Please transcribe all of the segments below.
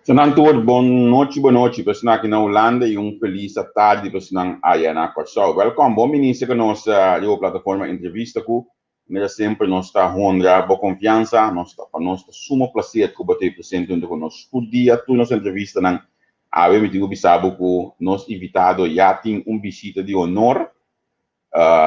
Sanan tur, bon nochi, bon nochi. Personal aki na Hulanda i un felis atardi personal aya na Kòrsou. Wèlkòm, bon bini serka nos riba plataforma Entrevista ku manera semper nos ta honra bo konfiansa, nos ta pa nos ta sumo plaser ku bo ta presente huntu ku nos tur dia, tur nos entrevistanan. Awe mi tin ku bisa bo ku nos invitado ya tin un bishita di honor.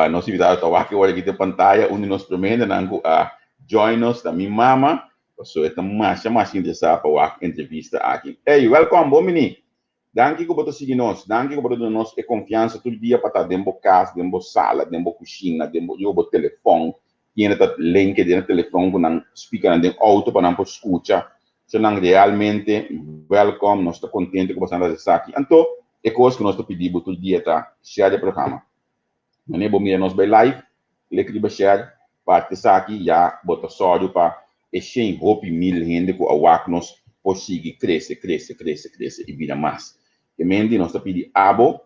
Nos invitado ta wak ora aki den pantaya, un di nos promé hendenan ku a join nos ta mi mama, pasobra e ta masha masha interesá pa wak entrevista aki. Ey, wèlkòm, bon bini! Danki ku bo ta sigui nos, danki ku bo ta duna nos e konfiansa tur dia pa ta den bo kas, den bo sala, den bo kushina, den bo riba bo telefòn, tin hende ta lenke den e telefòn ku nan spikanan den outo pa nan por skucha. So nan realmente wèlkòm, nos ta kontento ku bo ta esaki. Anto e kos ku nos ta pidi bo tur dia ta share e programa. Wanneer bo mira nos bai live, klik riba share, parti esaki, ya bo ta sòru pa e shen hopi mil hende ku a wak nos por sigui krese, krese, krese, krese i bira mas. E menti nos ta pidi abo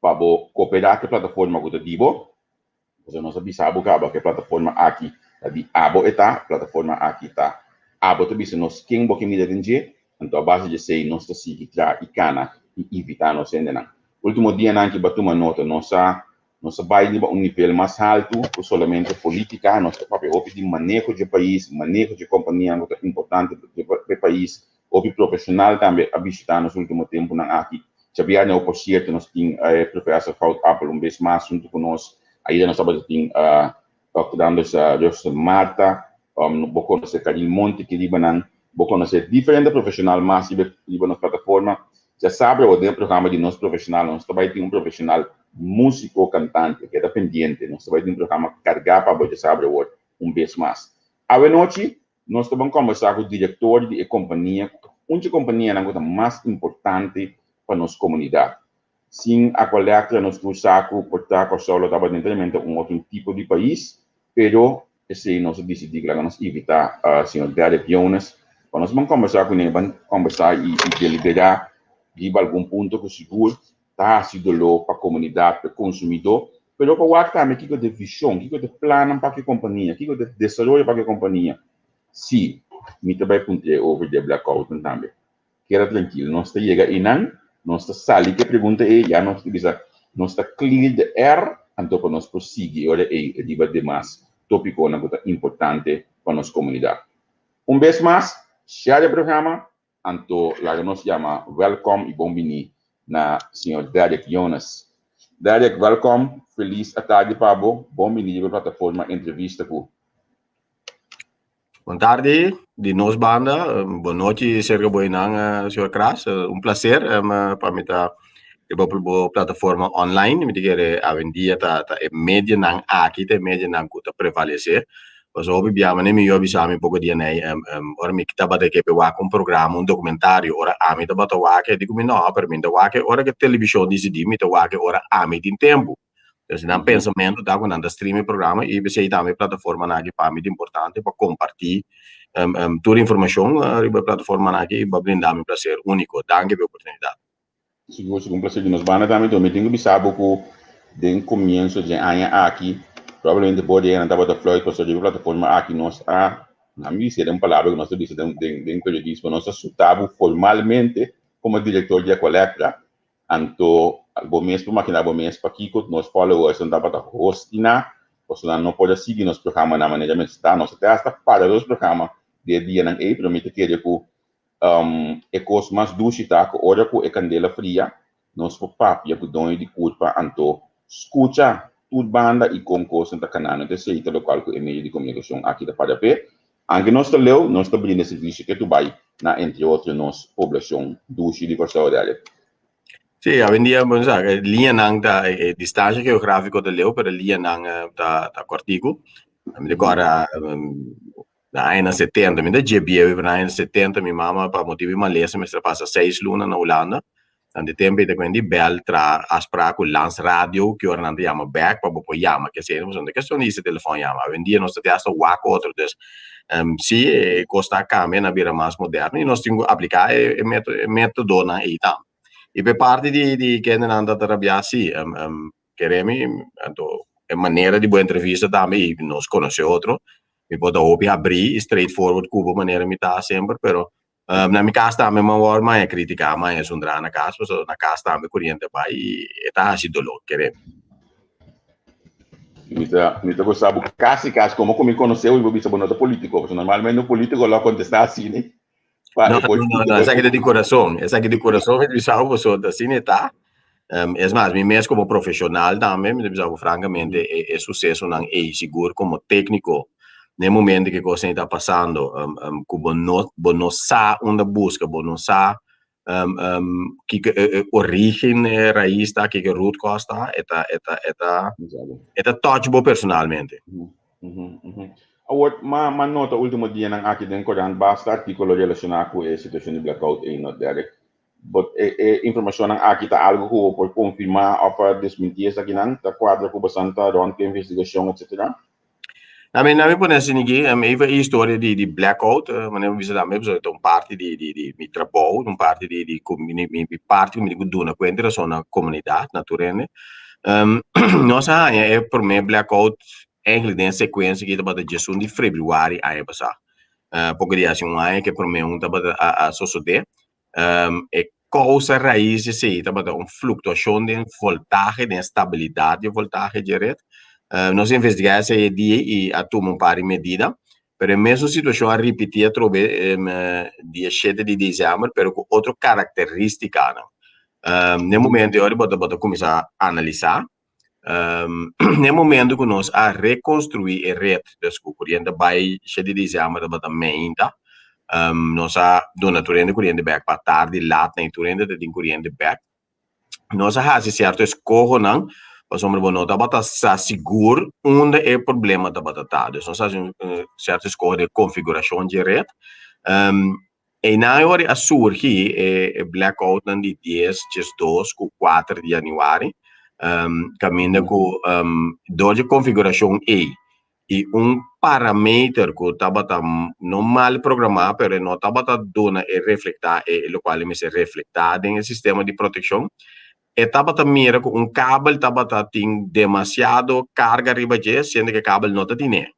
pa bo koperá ku e plataforma ku ta di bo, pasobra nos a bisa bo kaba ku e plataforma aki ta di abo e ta, e plataforma aki ta abo ta bisa nos ken bo ke mira den dje, anto a base di esei nos ta sigui tra i kana i invitá nos hendenan. Ultimo dianan ki bo a tuma nota, nos a nos a bai riba un nivel mas haltu ku solamente polítika, nos ta papia hopi di maneho dje pais, maneho dje kompanianan ku ta importante pa e pais, hopi profeshonal tambe a bishitá nos ultimo tempunan aki. Djabièrnè por sierto nos tin e profesor Goudappel un bes mas huntu ku nos, ayera nos tabata tin Dòkter Anders Joseph Marta, bo konosé Karil Monti ki riba nan, bo konosé diferente profeshonal mas riba riba nos plataforma. Djasabra bo den e programa di nos profeshonal, nos ta bai tin un profeshonal músiko kantante, keda pendiente, nos ta bai tin un programa kargá pa bo djasabra awor un bes mas. Awenochi nos ta ban kòmbersá ku direktor di e kompania, un dje kompanianan ku ta mas importante pa nos komunidat. Sin Aqualectra nos tur sa ku por ta Kòrsou lo tabata enteramente un otro tipo di pais, pero esei nos a disidí ku laga nos invitá señor Derek Jonas pa nos ban kòmbersá kuné, ban kòmbersá i deliberá riba algun punto ku sigur ta hasi doló pa komunidat, pa e konsumidó, pero pa wak tambe kiko ta e vishon, kiko ta e plannan pa ki kompania, kiko ta e desaroyo pa ki kompania. Sí, mi ta bai puntr'é over di e blackoutnan tambe. Keda trankil, nos ta yega einan, nos ta sali ku e pregunta ei, ya nos ta bisa, nos ta clear the air, anto pa nos por sigui e ora ei riba demas topikonan ku ta importante pa nos komunidat. Un bes mas, share e programa, anto laga nos yama wèlkòm i bon biní na señor Derek Jonas. Derek, wèlkòm, felis atardi pa bo, bon biní riba e plataforma Entrevista ku. Bon tardi di nos banda, bon nochi serka bo einan señor Kras, un placer pa mi ta riba bo plataforma online, mi ta kere awendia ta ta e medianan aki ta e medianan ku ta prevalesé, pasobra hopi bia manera mi yu a bisa mi poko dia nei ora mi tabata ke wak un programa un documentario ora ami tabata wak e di ku mi no pero mi no ta wak ora ku televishon disidí mi ta wak ora ami tin tempu. Entonces nan pensamentu ta ku nan ta stream e programa i p'esei tambe e plataformanan aki pa mi ta importante pa kompartí tur informashon riba e plataformanan aki i pa brinda mi plaser úniko. Danki pa e oportunidat. Sigur, sigur un plaser di nos banda tambe. Mi tin ku bisa bo ku den komienso dje aña aki probablemente bo dje nan tabata fluit pasobra riba e plataforma aki nos a, nan mi bisa den un palabra ku nos ta bisa den den periodismo, nos a suta bo formalmente komo direktor di Aqualectra. Anto bo mes por makina bo mes pakiko nos followersnan tabata hostiná, pasobra nan no por a sigui nos programa na manera mester ta. Nos a te hasta para nos programa di e dianan ei, pero mi ta kere ku e kos mas dushi ta ku ora ku e kandela fria, nos por papia ku doño di kurpa, anto skucha tur banda i kon kosnan ta kanando. Enton esei ta lokual ku e medio di komunikashon aki ta para p'e. Anke nos ta leu, nos ta brinda servisio ke tu bai na entre otro nos poblashon dushi di Kòrsou Derek. Sí, awendia bo sa e liñanan ta e distansha geográfiko ta leu pero e liñanan ta ta kòrtiku. Mi ta kòrda na añanan setenta, mi ta dje bieu pero na añanan setenta mi mama pa motibu di malesa mester a pasa seis luna na Hulanda. Tantu tempu e ta kuenta di bèl tra afsprak ku Lans Radio ki ora nan ta yama bèk pa bo por yama ke esei pasobra no ta kestion di hisa telefòn yama. Awendia nos ta te hasta wak otro dus si e kosnan a kambia nan a bira mas moderno i nos tin ku apliká e e metodonan ei tambe. I pa e parti di di kendenan ta ta rabiá si kere mi anto e manera di bo entrevista tambe i nos konosé otro mi por ta hopi habrí i straight forward ku bo manera mi ta semper pero. Na mi kas tambe mi a wòrdu maña kritiká, maña zundrá na kas, pasobra na kas tambe kuriente bai i e ta hasi doló, kere. Mi ta gosta bo kasi kasi komo ku mi konosé bo i bo bisa bo no ta polítiko, pasobra normalmente un polítiko lo a kontestá asina. Pa No, no, no, no, esaki ta di kurason, esaki di kurason mi ta bisa bo pasobra asina e ta. Es mas, mi mes komo profeshonal tambe mi ta bisa bo frankamente e e susesonan ei sigur komo tékniko na e momento ku e kosnan ei ta pasando ku bo no sa unda buska, bo no sa kiko e origen, e rais ta, kiko e root cause ta, e ta touch bo personalmente. Awor, m'a nota último dianan aki den korant basta artíkulo relashoná ku e situashon di blackout ei, no, Derek? But e informashonnan aki ta algu ku bo por konfirmá òf desmentí esakinan? Ta kuadra ku bastante rònt ku investigashon, etcetera? Na mi pone asina aki, even e historia di blackout, manera mi bisa tambe, pasobra ta un parti di mi trabou, un parti di ku mi parti ku mi tin ku duna kuenta i rason na komunidat, na tur hende. Nos a haña e promé blackout eigenlijk den e sekuensia ki tabata diesun di febrüari aña pasá. Poko di hasi un aña ku e promé un tabata a sosodé. E kousa rais di esei tabata un fluktuashon den voltahe, den stabilidat di e voltahe dje ret. Nos a investigá esei e dia i a tuma un par di medida, pero e mesun situashon a ripití atrobe dia shete di desèmber, pero ku otro karakterístikanan. Na e momento ei ora bo ta kuminsá analisá. Na e momento ku nos a rekonstruí e ret, dus ku kuriente bai shete di desèmber tabata meinta, nos a duna tur hende kuriente bèk pa tardi lat na i tur hende ta tin kuriente bèk. Nos a hasi sierto eskohonan pasobra bo no tabata sa sigur unda e problema tabata ta. Dus nos a hasi un sierto eskoho den konfigurashon dje ret. Einan e ora a surgi e blackoutnan di dies, 12 ku kuater di yanüari, kaminda ku dor di konfigurashon ei i un parameter ku tabata no mal programá pero e no tabata duna e reflektá e lokual e mester reflektá den e sistema di protekshon, e tabata mira ku un kabel tabata tin demasiado karga riba dje siendo ku e kabel no ta tine.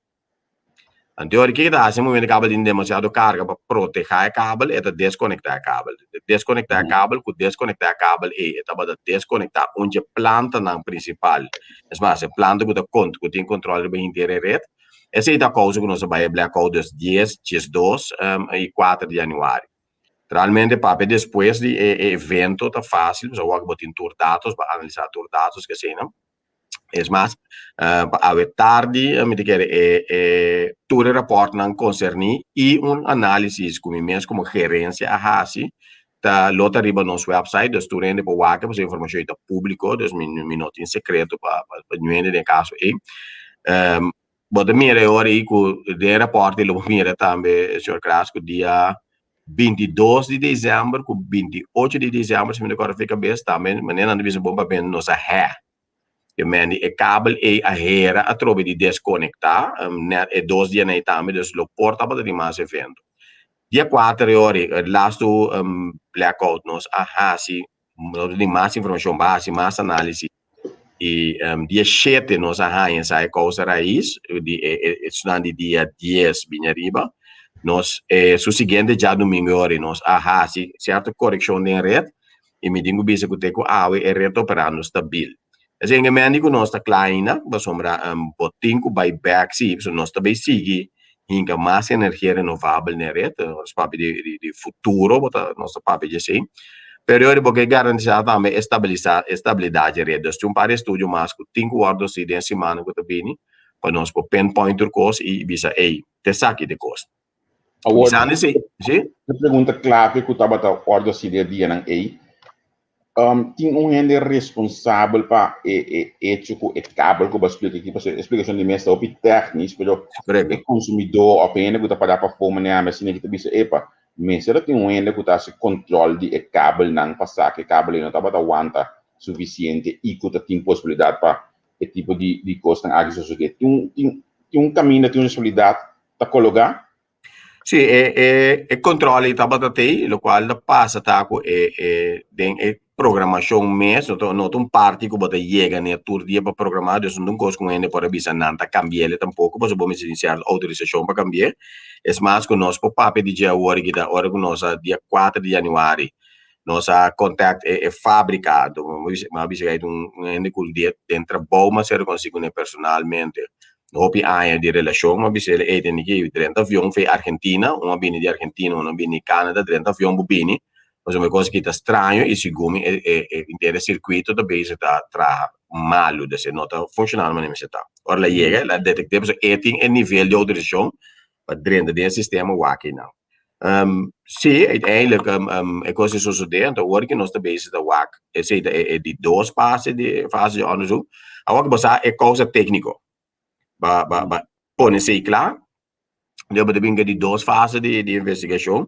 Anto ora kiko ta hasi momento e kabel tin demasiado karga pa protehá e kabel e ta deskonektá e kabel. Deskonektá e kabel ku deskonektá e kabel ei e tabata deskonektá un dje plantanan prinsipal. Es mas e planta ku ta ku tin kontrol riba henter e ret. Esei ta kousa ku nos a bai e blackout dus dies, 12 i kuater di yanüari. Realmente papia despues di e evento ta fásil pasobra awor bo tin tur datos bo a analisá tur datos k'eseinan. Es mas, pa awe tardi mi ta kere e e tur e rapòrtnan konserní i un análisis ku mi mes komo gerensia a hasi ta lo ta riba nos wèpsait, dus tur hende por wak pasobra e informashon ei ta públiko, dus mi mi no tin sekreto pa pa niun hende den e kaso ei. Bo ta mira e ora ei ku den e rapòrt ei lo bo mira tambe, señor Kras, ku dia 22 di desèmber ku 28 di desèmber, si mi no kòrda fe kabes, tambe manera nan ta bisa bon papia nos a hè. Ke men di e kabel ei a hera atrobe di deskonektá nèt e dos dianan ei tambe, dus lo por tabata tin mas evento. Dia kuater e ora ei, e lastu blackout nos a hasi, nos tin mas informashon, bo a hasi mas análisis i dia shete nos a haña sa e kousa rais di e esnan di dia dies bini ariba. Nos su siguiente djadumingu e ora ei nos a hasi sierto korekshon den ret i mi tin ku bisa ku te ku awe e ret ta operando stabil. Esei en e mende ku nos ta kla ainda pasobra bo tin ku bai bèk si pasobra nos ta bai sigui hinka mas energia renovabel na e ret, nos papia di futuro bo ta nos ta papia di esei, pero yori bo ke garantisá tambe e stabilisá e stabilidat di e ret. Dus tin un par di estudio mas ku tin ku wòrdu hasi den e simannan ku ta bini pa nos por pinpoint tur kos i bisa ey ta esaki ta e kos. Awor, Bisando esei, si? E pregunta klave ku tabata wòrdu hasi den e dianan ey, Tin un hende responsabel pa e e hecho ku e kabel ku bo a splika aki, pasobra e splikashon di mes ta hopi tèknis, pero e konsumidó òf e hende ku ta pará pafó manera ami asina ki ta bisa, epa, mester a tin un hende ku ta hasi kòntròl di e kabelnan pa sa ku e kabel ei no tabata wanta sufisiente i ku ta tin posibilidat pa e tipo di di kosnan aki sosodé. Tin un tin tin un kaminda, tin un responsabilidat ta kologá? Sí, e e e controle ei tabata tei, locual ta pasa ta cu e e den e programacion mes, no ta no ta un parti cu bo ta yega ne tur dia pa programa, dus no ta un cos cu un hende por a bisa nan ta cambi'el tampoco, pasobra bo mester tin cierto autorisacion pa cambi'e. Es mas cu nos por papia di dje awor aki ta ora cu nos a dia cuater di januari nos a contact e e fabrica, anto mi a bisa cu ta un hende cu den trabou mas a reconoci cune personalmente. Hopi aña di relashon, mi a bisa el, ey tene ki drenta avion fei Argentina, un a bini di Argentina, un a bini di Canada, drenta avion bo bini, pasobra e kos aki ta straño i segun mi e e e henter e sirkuito ta bezig ta traha malu, dus e no ta funshonando manera mester ta. Ora el a yega el a detekte pasobra e tin e nivel di outorisashon pa drenta den e sistema wak einan. Sí, uiteindelijk e kos a sosodé, anto awor ki nos ta bezig ta wak, esei ta e di dos fase di fase di onderzoek, awor ku bo sa e kousa tékniko, ba ba ba pone esei kla, dor bo ta bin ku e di dos fase di di investigashon,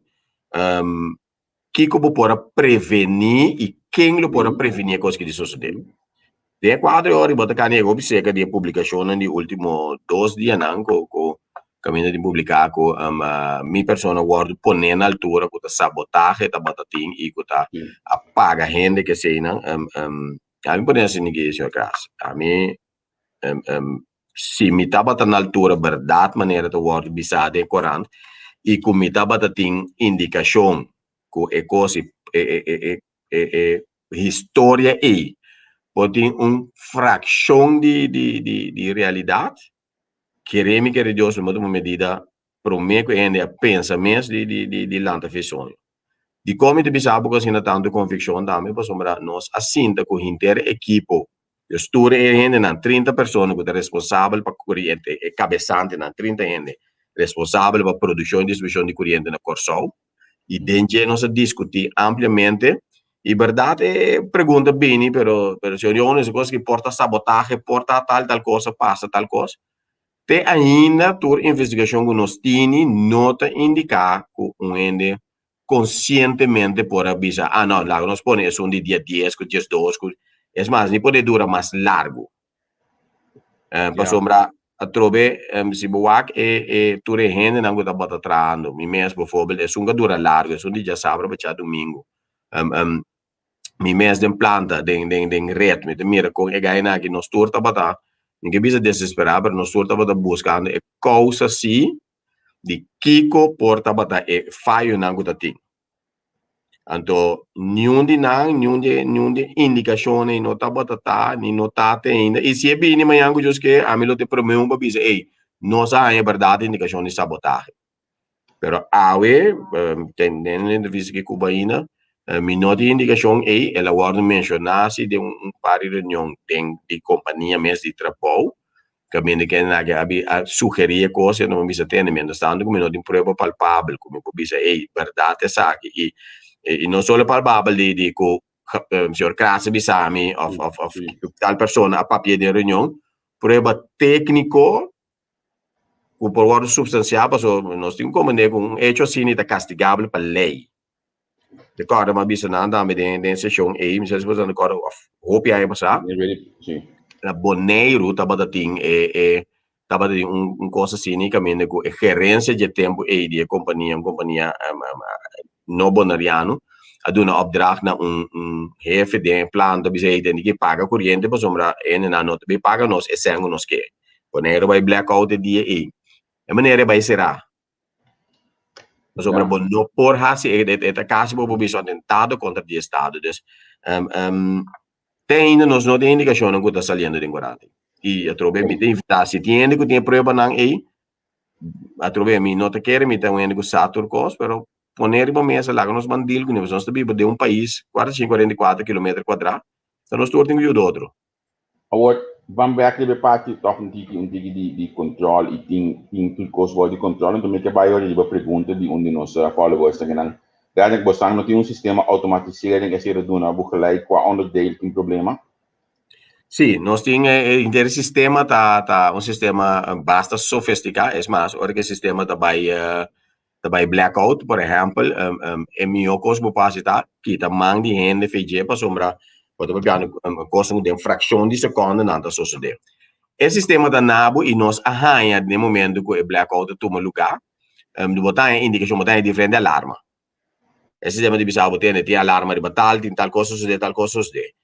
kiko bo por a prevení i ken lo por a prevení e kos ki di sosodé. Den e kuadro e ora bo ta kani e hopi serka di e publikashonnan di último dos dianan ku ku kaminda di publiká ku mi persona wòrdu poné na altura ku ta sabotahe tabata tin i ku ta a paga hende ke eseinan. Ami por desi niki señor Kras, ami si mi tabata na altura bèrdat manera ta wòrdu bisá den korant i ku mi tabata tin indikashon ku e kos e e e historia ei por tin un frakshon di di di di realidat, kere mi kere Dios mi tuma medida promé ku e hende a pensa mes di di di di lanta fe soño. Dikon mi ta bisa bo ku asina tantu konvikshon tambe? Pasobra nos a sinta ku henter ekipo, dus tur e hendenan, 30 persona ku ta responsabel pa kuriente, e kabesantenan, 30 hende responsabel pa produkshon i distribushon di kuriente na Kòrsou, i den dje nos a diskutí ampliamente i bèrdat e pregunta bini pero pero señor Jones e kos ki por ta sabotahe por ta tal tal kos a pasa tal kos te ainda tur investigashon ku nos tini no ta indiká ku un hende konsientemente por a bisa ah no laga nos pone esun di dia dies ku diesdos ku es mas ni por e dura mas largu. Pasobra atrobe si bo wak e e tur e hendenan ku tabata trahando, mi mes bijvoorbeeld esun ka dura largu, esun di djasabra pa djadumingu. Mi mes den planta, den den den ret, mi ta mira kon e gainan aki nos tur tabata, mi ke bisa desesperá, pero nos tur tabata buskando e kousa si di kiko por tabata e fayonan ku ta tin. Anto niun di nan, niun di niun di indikashon ei no tabata ta, ni no ta te ainda. I si e bini mañan ku Dios ke, ami lo ta e promé un pa bisa, ey, nos a haña bèrdat indikashon di sabotahe. Pero awe, den den entrevista ki ku bo ainda, mi no tin indikashon ei, el a wòrdu menshoná si den un par di reunion den di kompania mes di trabou, Kaminda ke nan a bi a sugerí e kos, e no bisa tende, mientras tanto ku mi no tin prueba palpabel ku mi por bisa ey, bèrdat esaki i i no solo palpabel di di ku señor Kras a bisa mi òf òf òf tal persona a papia den reunion, prueba tékniko ku por wòrdu supstansiá pasobra nos tin ku komprendé ku un echo asina ta kastigabel pa lei. Te kòrda mi a bisa nan tambe den den seshon ei, mi sa si boso ta kòrda òf hopi aña pasá. Sí. Na Boneiru tabata tin e e tabata tin un un kos asina kaminda ku e gerensia dje tempu ei di e kompania, un kompania no boneriano, a duna opdracht na un un hefe den e planta bisa ei tende ki paga kuriente pasobra e hendenan no ta bin paga nos e sèn ku nos ke. Boneiru bai blackout e dia ei. E manera e bai será. Pasobra bo no por hasi e e ta kasi bo por bisa un atentado kontra di estado. Dus te ainda nos no tin indikashonnan ku ta saliendo den korant. I atrobe mi ta invitá si tin hende ku tin e pruebanan ei, atrobe mi no ta kere mi ta un hende ku sa tur kos, pero pone riba mesa laga nos ban deal kuné pasobra nos ta biba den un pais kuarenta i sinku, 44 kilometer kuadrá, ta nos tur tin ku yuda otro. Awor, ban bek riba e parti tòg un tiki, un tiki di di control i tin tin tur kos bou di control. Anto mi ke bai ora riba pregunta di un di nos followers ta kinan, Dadelijk bosan no tin un sistema automatiseer den esei ta duna bo gelijk kua onderdeel tin problema? Sí, nos tin e henter sistema ta ta un sistema basta sofistiká. Es mas, ora ku e sistema ta bai ta bai blackout, por ehèmpel, e mihó kos bo por hasi ta kita man di hende fe dje pasobra bo ta papiando kosnan ku den frakshon di sekònde nan ta sosodé. E sistema ta na bo i nos a haña den e momento ku e blackout a tuma lugá. Bo ta haña indikashon, bo ta haña diferente alarma. E sistema di bisa bo tende tin alarma riba tal, tin tal kos a sosodé, tal kos a sosodé.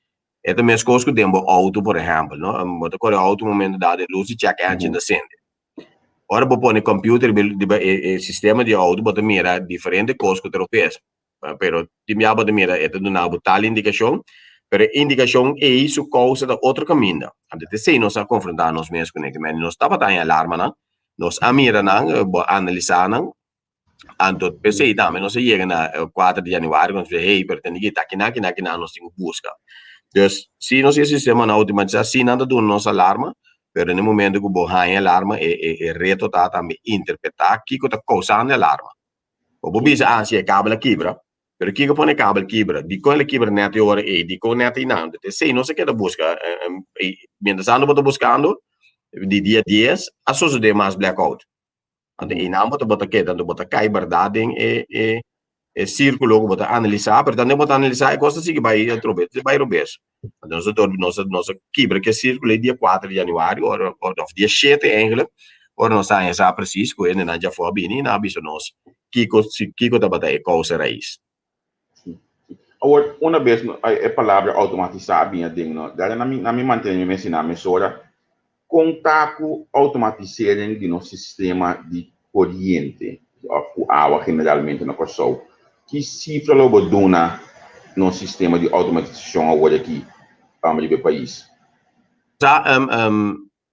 E ta meskos ku den bo outo, por ehèmpel, no? Bo ta kore outo un momento dado e lus di check engine ta sende. Ora bo pone computer riba e sistema di outo bo ta mira diferente kos ku ta robes. Pero tin bia bo ta mira e ta duna bo tal indikashon, pero e indikashon ei su kousa ta otro kaminda. Anto ta esei nos a konfrontá nos mes kuné, nos tabata haña alarmanan, nos a mira nan, bo a analisá nan, Anto p'esei tambe nos a yega na kuater di januari ku nos bisa hey pero tende ki ta kina kina kina nos tin ku buska. Dus si nos tin e sistemanan outomatisá si nan ta duna nos alarma pero na e momento ku bo haña e alarma e e e reto ta tambe interpretá kiko ta kousando e alarma. Bo por bisa ah si e kabel a kibra pero kiko pone e kabel kibra? Dikon el a kibra nèt e ora ei? Dikon nèt einan? Esei nos a keda buska i mientras tanto bo ta buskando di dia dies a sosodé mas blackout. Anto einan bo ta bo ta keda, anto bo ta kai bèrdat den e e e sírkulo ku bo ta analisá, pero tantu bo ta analisá e kos ta sigui bai atrobe, ta bai robes. Anto nos a dor nos a nos a kibra ku e sírkulo ei dia kuater di yanüari ora òf dia shete eigentlik, ora nos a haña sa presis ku hendenan djafó a bini i nan a bisa nos kiko si kiko tabata e kousa rais. Awor, una bes e palabra automatisá a bini aden, no? Dada na mi na mi mantene mi mes siná mesora, kon ta ku automatisering di nos sistema di koriente òf ku awa generalmente na Kòrsou? Ki sifra lo bo duna nos sistema di automatisashon awor aki riba e pais? Sa,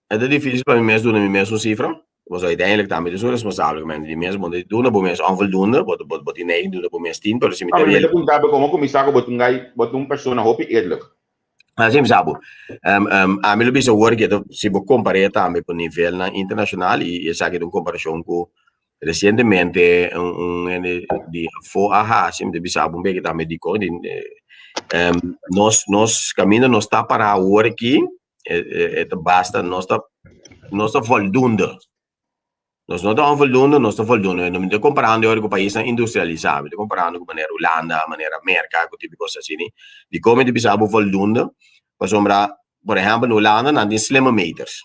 E ta dificil pa mi mes duna mi mes un cifra, pasobra uiteindelijk tambe ta su responsabel di mes, bo ta duna bo mes onvoldoende, bo bo tin neiging duna bo mes tin, pero si mi ta Mi ta puntra bo como cuminsa cu bo ta un guy, bo ta un persona hopi eerlijk. Así mi sa bo. Ami lo bisa awor ke si bo compare tambe cu nivelnan internacional y esaki ta un comparacion cu recientemente un hende di afo a haci, mi ta bisa bo un beke tambe dicon, nos nos caminda nos ta para awor aki, e ta basta, nos ta, nos ta voldoende. Nos no ta onvoldoende, nos ta voldoende. No mi ta comparando ahora cu paisnan industrialisa, mi ta comparando cu manera Hulanda, manera Merca, cu tipo di cos asina. Dicon mi ta bisa bo voldoende? Pasobra, por ehempel, na Hulanda nan tin slimme meters.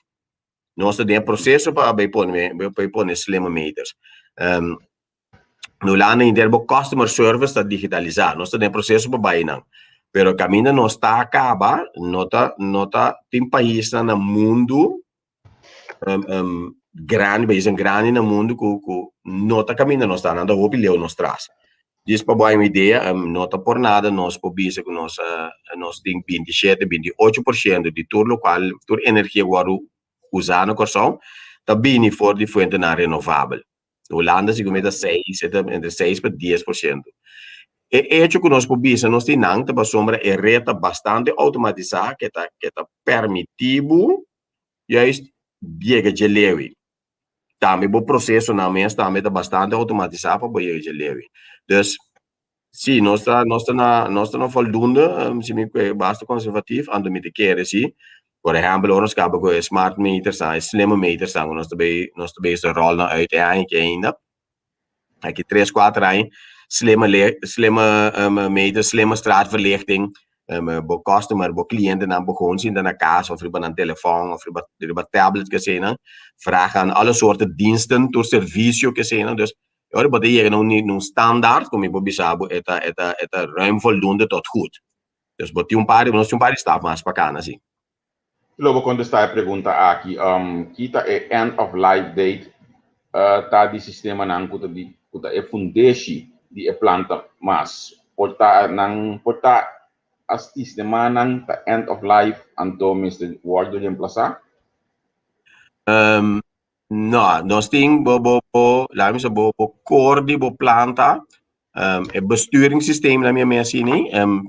Nos ta den e proceso pa bay pone, bay pone slimme meters. Na Hulanda henter bo customer service ta digitalisá. Nos ta den proseso pa bai nan. Pero kaminda nos ta kaba, no ta no ta tin paisnan na mundu grandi, paisnan grandi na mundu ku ku no ta kaminda nos ta, nan ta hopi leu nos tras. Djis pa bo hay un idea, no ta por nada nos por bisa ku nos nos tin 27, 28% di tur lokual, tur energia ku wòrdu usá na Kòrsou ta bini for di fuentenan renovabel. Hulanda si kumita seis, e ta entre seis pa 10%. E hecho ku nos por bisa nos tin nan ta pasobra e red ta bastante outomatisá ke ta ke ta permití bo juist yega dje lewi. Tambe bo prosesonan mes tambe ta bastante outomatisá pa bo yega dje lewi. Dus Sí, nos ta, nos ta na, nos ta na voldoende, si mi kue basta conservatief, anto mi ta kere si. Por ehempel, ora nos kaba ku e smart meters nan, e slimme meters nan, ku nos ta bay, nos ta bezig rol nan uit e aña aki ainda. Aki tres, kuater aña, slimme le, slimme meters, slimme straatverlichting, bo customer, bo clientenan por gewoon sinta na cas of riba nan telefon of riba, riba tablet keseinan, vraag aan alle soorten diensten, tur servicio keseinan, dus E ora bo ta yega na un na un standaard ku mi por bisa bo e ta e ta e ta ruim voldoende tot goed. Dus bo tin un par di nos tin un par di stap mas pa kana si. Lo bo kontestá e pregunta aki, Ki ta e end of life date ta di sistemanan ku ta di ku ta e fundeshi di e planta mas? Por ta nan por ta a sistemanan ta end of life anto mester wòrdu remplasá? No, nos tin bo bo bo laat me bisa bo bo core di bo planta e besturingssysteem laat me asina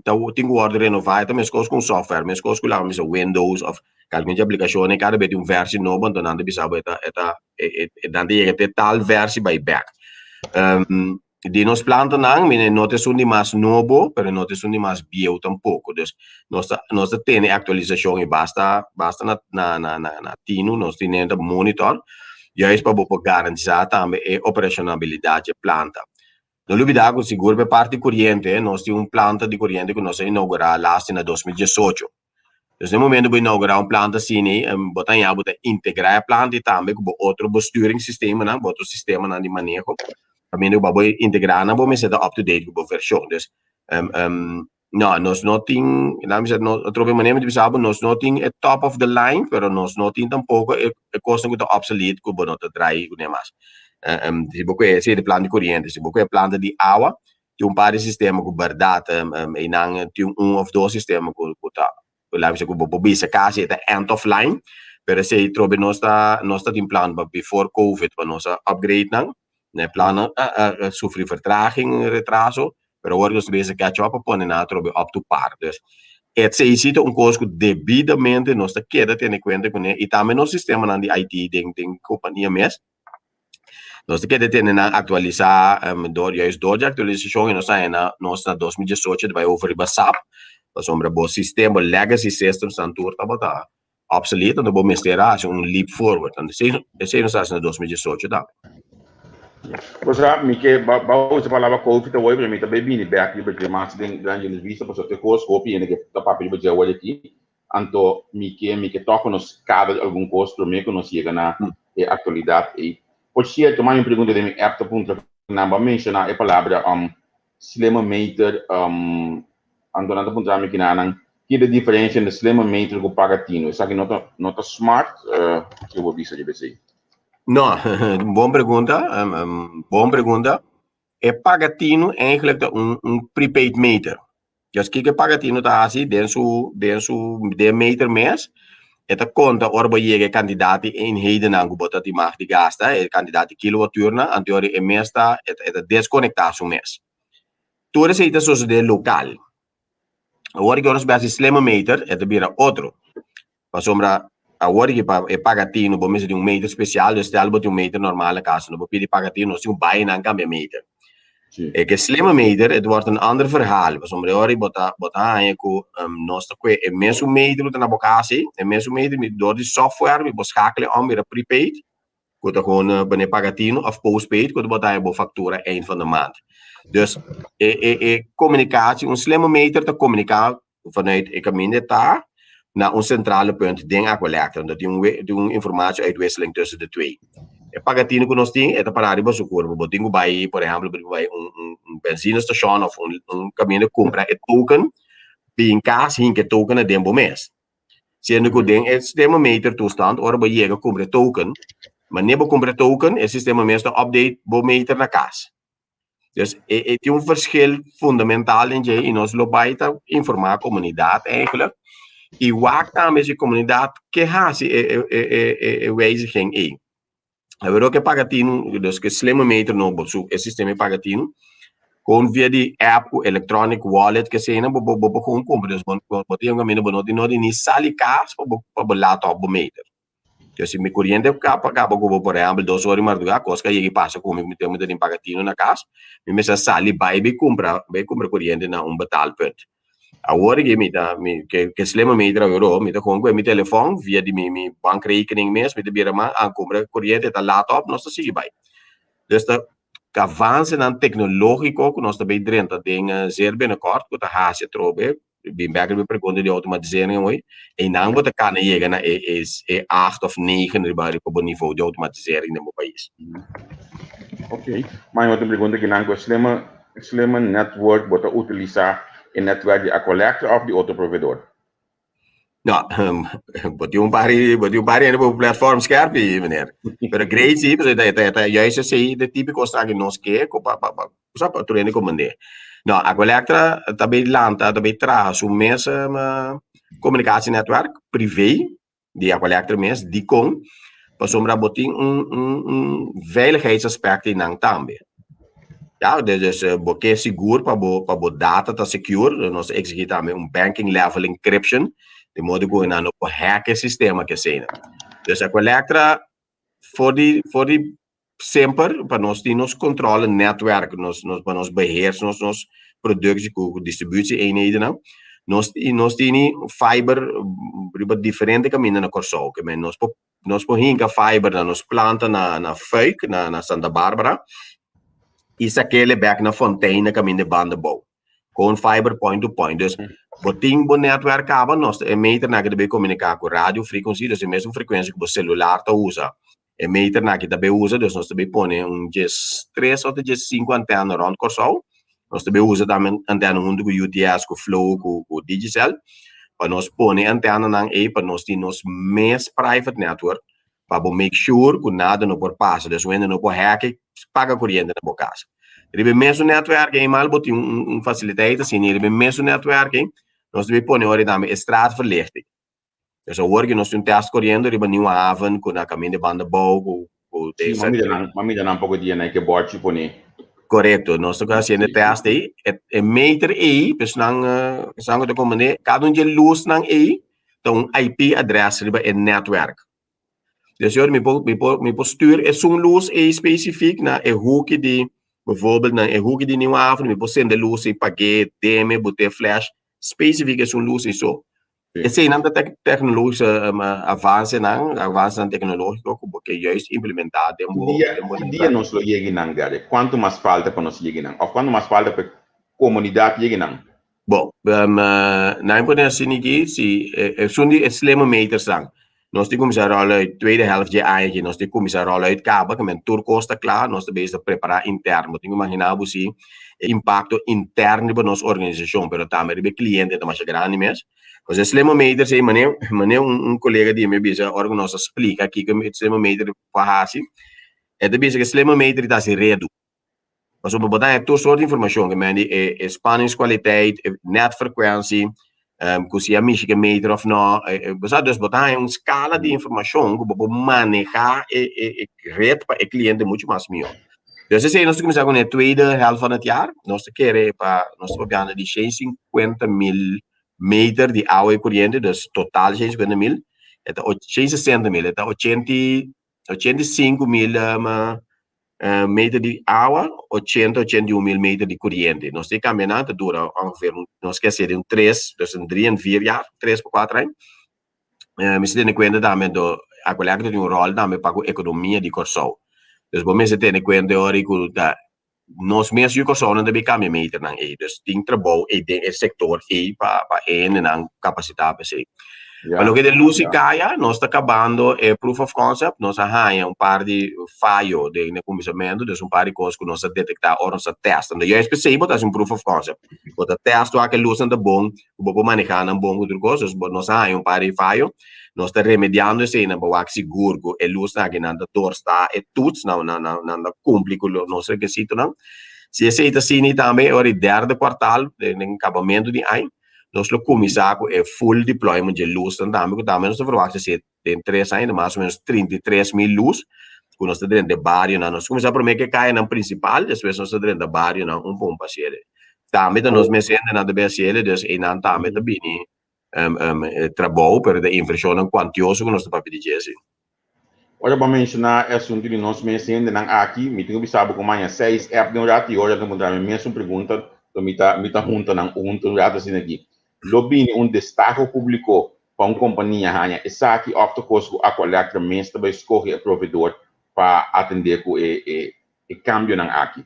ta tin ku wòrdu renová e ta meskos ku un software meskos ku laat me bisa Windows òf kalke otro aplikashon e kada bes tin un versie nobo anto nan ta bisa bo e ta e ta e nan ta yega te tal versie bai bèk. Di nos plantanan, mire, no ta esun di mas nobo, pero no ta esun di mas bieu tampoko. Dus nos ta nos ta tene aktualisashon i basta basta na na na na na tinu, nos tene ta monitor, juist pa bo por garantisá tambe e operashonabilidat dje planta. No lubidá ku sigur pa e parti kuriente, nos tin un planta di kuriente ku nos a inougurá lasti na 2018. Dus na e momento bo inaugurá un planta asina ei, bo ta haña bo ta integrá e planta ei tambe ku bo otro besturingsistemanan, bo otro sistemanan di maneho. Kaminda ku bo a integrá nan bo mester ta up to date ku bo vershon. Dus no, nos no tin, laat mi bisa, atrobe manera mi ta bisa bo, nos no tin e top of the line, pero nos no tin tampoko e kosnan ku ta obsolete ku bo no ta drai kuné mas. Si bo kohe esei di planta di koriente, si bo kohe planta di awa, tin un par di sistema ku bèrdat einan tin un òf dos sistema ku ku ta laat mi bisa ku bo por bisa kasi e ta end of line, pero esei trobe nos ta nos ta tin plan pa before covid pa nos a upgrade nan, na e plannan a a sufri vertraging, retraso, pero awor nos ta bisa catch up pa pone nan atrobe up to par. Dus esei si ta un kos ku debidamente nos ta keda tene kuenta kuné i tambe nos sistemanan di IT den den kompania mes. Nos ta keda tene nan aktualisá dor juist dor di aktualisashon i nos a haña na nos na 2018 ta bai over riba sap pasobra bo sistema bo legacy systems nan tur tabata obsolete anto bo mester a hasi un leap forward anto esei esei nos a hasi na 2018 tambe. Osea mi ke ba ba usa palabra covid awor pero mi ta bai bini bek riba dje mas den durante entrevista pasobra te kos hopi hende ke ta papia riba dje awor aki. Anto mi ke mi ke tòg ku nos kada di algun kos promé ku nos yega na e aktualidat ei. Por sierto, m'a un pregunta den mi app ta puntra ku nan bo a menshoná e palabra slimme meter, anto nan ta puntra mi kinanan ki ta e diferensia entre slimme meter ku paga tinu. Esaki no ta no ta smart? Kiko bo bisa riba esei? No, bon pregunta, bon pregunta. E paga tinu eigenlijk ta un un prepaid meter. Just kiko e pagatino ta hasi den su den su den meter mes, e ta konta ora bo yega e kantidat di eenhedennan ku bo ta tin mag di gasta, e kantidat di kilowatùrnan, anto ora e mes ta e ta deskonektá su mes. Tur esei ta sosodé lokal. Awor ku nos bai hasi slimme meter e ta bira otro. Pasobra awor ki pa e pagatino bo mester di un meter spesial, dus stel bo tin un meter normal na kas, no bo pidi pagatino, nos tin ku bai nan kambia meter. E ke slimme meter, het wordt een ander verhaal, pasobra e ora bo ta bo ta haña ku nos ta kue e mesun meter ku ta na bo kas ei, e mesun meter mi dor di software mi por skakel e om bira prepaid, ku ta gewoon pone pagatino of postpaid ku ta bo ta haña bo faktura eind van de maand. Dus e e e komunikatie, un slimme meter ta komuniká vanuit e kaminda e ta na un sentrale punt den Aqualectra. Anto tin un tin un informatie uitwisseling tussen de twee. E pagatino ku nos tin e ta pará riba su kurpa. Bo tin ku bai, por ehèmpel, bo tin ku bai un un un benzinestation òf un un kaminda kumpra e token, bin kas hinka e token aden bo mes. Siendo ku den e sistema meter toestand ora bo yega kumpra e token, manera bo kumpra e token e sistema mes ta update bo meter na kas. Dus e e tin un verschil fundamental den dje i nos lo bai ta informá komunidat eigenlijk i wak tambe si komunidat ke hasi e e e e e wijziging ei. Awor ke paga tinu, dus ke slimme meter nobo su e sistema e paga tinu, kon via di app ku electronic wallet ke esei nan bo bo bo por kumpra. Dus bo bo tin un kaminda bo no tin nodi ni sali kas pa bo pa bo lata op bo meter. Yo si mi coriente capa caba cu bo por ehempel dos ora di marduga cos ca yega y pasa cu mi cu mi ten mi ta tin paga tino na cas mi mester sali bay bay cumpra bay cumpra coriente na un betaalpunt. Awor aki mi ta mi ke ke slimme meter awor mi ta con cu mi telefon via di mi mi bankrekening mes mi ta bira man a cumpra coriente ta laat op nos ta sigui bay. Dus ta avancenan tecnologico cu nos ta bay drenta den zeer binnenkort cu ta haci atrobe Bin bek riba e pregunta di automatisering awor. Einan bo ta kana yega na e e e acht of negen riba riba bo nivo di automatisering den bo pais. Ok. Ma otro pregunta kinan ku e slimme slimme network bo ta utilisa e netwerk di Aqualectra of di otro proveedor? No, bo tin un par di bo tin un par di hende bo platform skerpi, meneer. Pero great si, pasobra ta ta ta juist esei de tipiko kos aki nos ke ku pa pa pa Sa pa tur hende komprendé. No, Aqualectra ta bay lanta, ta bay traha su mes komunikasienetwerk privé di Aqualectra mes. Dikon? Pasobra bo tin un un un veiligheidsaspect einan tambe. Ya, dus dus bo ke sigur pa bo pa bo data ta secure, nos ta exigí tambe un banking level encryption, di modo ku nan no por hack e sistema ke asina. Dus Aqualectra for di for di Semper pa nos tin nos controle netwerk, nos nos pa nos beheers nos nos productie cu distributie eenhedennan, nos nos tini fiber riba diferente caminda na Corsou, ke men nos por nos por hinca fiber na nos planta na na Fuik, na na Santa Barbara, y sakele bek na Fontein na caminda e banda bou. Kon fiber point to point. Dus bo tin bo netwerk kaba, nos e meternan aki ta bay komuniká ku radio frequency, dus e mesun frekuensia ku bo selular ta usa. E meternan aki ta bay usa, dus nos ta bay pone un djes tres òf djes sinku antèna rònt Kòrsou. Nos ta bay usa tambe antèna huntu ku UTS, ku Flow, ku Digicel, pa nos pone e antènanan ei pa nos tin nos mes private network pa bo make sure ku nada no por pasa, dus un hende no por hack i paga koriente na bo kas. Riba e mesun netwerk ei mal bo tin un fasiliteit asina i riba e mesun netwerk ei nos debe pone ora tambe e straatverlichting. Dus awor ku nos tin un test koriendo riba Nieuwe Haven ku na kaminda banda bou ku ku Sí, m'a mira nan, m'a mira nan poko dia na e ke bòrchi pone. Korekto, nos ta hasiendo e test ei, e meter ei, personan personan ku ta komprende, kada un dje lusnan ei ta un IP adres riba e netwerk. Dus joh, mi por, mi por, mi por stuur esun luz ei specifiek na e hoekje di, bijvoorbeeld na e hoekje di Nieuwe Haven, mi por sende luz ei, pag'é, deme, bot'é flash, specifiek esun luz ei so. Sí. Eseinan ta tec tecnologische um, avancenan, avancenan tecnologico ku bo ke juist implementá den Ki bo, dia, den bo ki dia netwerk. nos lo yega einan, Derek? Kuantu mas falta pa nos yega einan? Òf kuantu mas falta pa e komunidat yega einan? Bon, nan por asina aki, si esun di e slimme metersnan, nos tin kuminsá ròl uit tweede helft dje aña aki, nos tin kuminsá ròl uit kaba, ke men tur kos ta kla, nos ta bezig ta prepará interno. Bo tin ku imaginá bo si e impakto interno riba nos organisashon, pero tambe riba e kliente ta masha grandi mes. Pues e slimme meters ei, mane mane un kolega di mi a bisa ora ku nos a splika kiko e slimme meter por hasi, e ta bisa ku e slimme meter ta hasi redu. Pasobra bo ta haña tur sort di informashon, ke men di e e spanningskwaliteit, e netfrekuensie, ku si a mishi ke meter òf nò, bo sa, dus bo ta haña un skala di informashon ku bo por manehá e e e ret pa e kliente muchu mas mihó. Dus esei nos ta kuminsá kuné tweede helft van het jaar, nos ta kere pa, nos ta papiando di shen sinkuenta mil meter di awa i koriente, dus total shen sinkuenta mil, e ta shen sesenta mil, e ta ochenta i 85 mil meter di awa, 80, 81 mil meter di koriente. Nos tin kambia nan, ta dura ongeveer, nos ke hasié den un tres, dus un drie en vier jaar, 3 pa 4 aña. Mester tene kuenta tambe anto Aqualectra tin un ròl tambe pa ku ekonomia di Kòrsou. Dus bo mester tene kuenta e ora ku ta nos mes yu Kòrsounan ta bin kambia meternan ei. Dus tin trabou ei den e sektor ei pa pa e hendenan kapasitá pa esei. Pa loke den lus i kaya, nos ta kabando e proof of concept. Nos a haña un par di fayo den e kuminsamentu, dus un par di kos ku nos a detektá ora nos a tèst. Anto juist p'esei bo ta hasi un proof of concept. Bo ta tèst wak e lusnan ta bon, ku bo por manehá nan bon ku tur kos. Dus bo nos a haña un par di fayo. Nos ta remediando eseinan pa wak sigur ku e lusnan aki nan ta dorsta e toets, nan nan nan nan ta kumpli ku nos rekisitonan. Si esei ta asina tambe ora di derde kwartal, den kabamentu di aña, nos lo kuminsá ku e full deployment dje lusnan tambe, ku tambe nos ta verwachta si den 3 aña ta mas o menos 33.000 lus ku nos ta drenta e barionan. Nos kuminsá promé ku e kayanan prinsipal, despues nos ta drenta barionan un pa un pa hasiel. Tambe ta nos mes hendenan ta bin hasiel, dus einan tambe ta bini trabou, pero ta invershonnan kuantioso ku nos ta papia di dje si. Ora bo a menshoná e asuntu di nos mes hendenan aki, mi tin ku bisa bo ku maña seis app den un ratu i ora ta puntra mi mesun pregunta, to mi ta mi ta hunta nan huntu un ratu asina aki. Lo bini un destaho públiko pa un kompania haña esaki òf ta kos ku Aqualectra mes ta bai skohe e proveedor pa atendé ku e e e kambionan aki?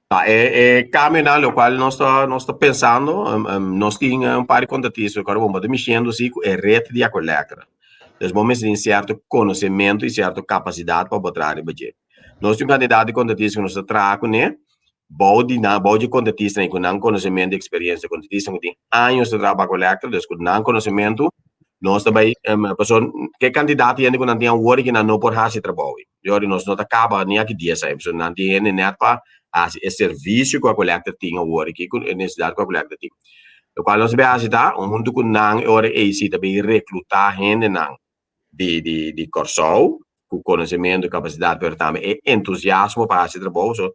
Ta e e kambionan lokual nos ta nos ta pensando, nos tin un par di kontratista ku ora bo ta mishiendo si ku e ret di Aqualectra. Dus bo mester tin sierto konosementu i sierto kapasidat pa bo traha riba dje. Nos tin un kantidat di kontratista ku nos ta traha kuné, bou di nan bou di e kontratistanan i ku nan konosementu i eksperensia, kontratistanan ku tin años ta traha pa Aqualectra, dus ku nan konosementu nos ta bai pasobra ke kantidat di hende ku nan tin awor i ku nan no por hasi e trabou. Yori nos no ta kaba ni aki dies aña, pasobra nan tin hende nèt pa hasi e servisio ku Aqualectra tin awor aki, ku e nesesidat ku Aqualectra tin. Lokual nos ta bin hasi ta, huntu ku nan e ora ei si ta bin reklutá hendenan di di di Kòrsou ku konosementu, kapasidat, pero tambe e entusiasmo pa hasi e trabou. So,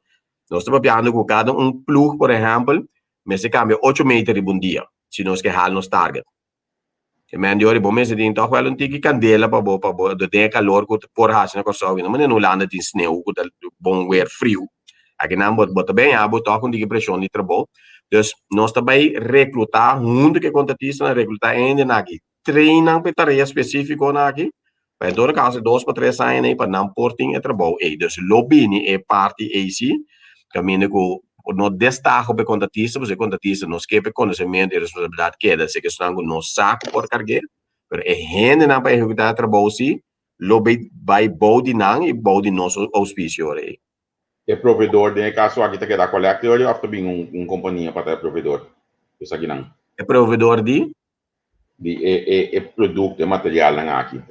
nos ta papiando ku kada un plug, por ehèmpel, mester kambia ocho meter riba un dia si nos ke hal nos target. E men di ora bo mester tin tòg wèl un tiki kandela pa bo pa bo den e kalor ku por hasi na Kòrsou. No manera na Hulanda tin sneu ku ta bon wer friu. Akinan bo bo ta beña bo tòg un tiki preshon di trabou. Dus nos ta bai reklutá huntu ku e kontratistanan reklutá hendenan aki, train nan pa e tarea spesífikonan aki. Pa en todo kaso 2 pa 3 aña pa nan por tin e trabou ei. Dus lo bini e parti ei si, kaminda ku No destaho pa e kontratista, pasobra e kontratista no skep e konosementu i responsabilidat keda si esnan ku no sa ku por karg'é, pero e hendenan pa ehekutá e trabou si lo bai bai bou di nan i bou di nos ouspisio ora ei. E proveedor den e kaso aki ta keda kolekte ora òf ta bin un kompania pa ta e proveedor esakinan? E proveedor di? Di e e e produkto, e materialnan aki.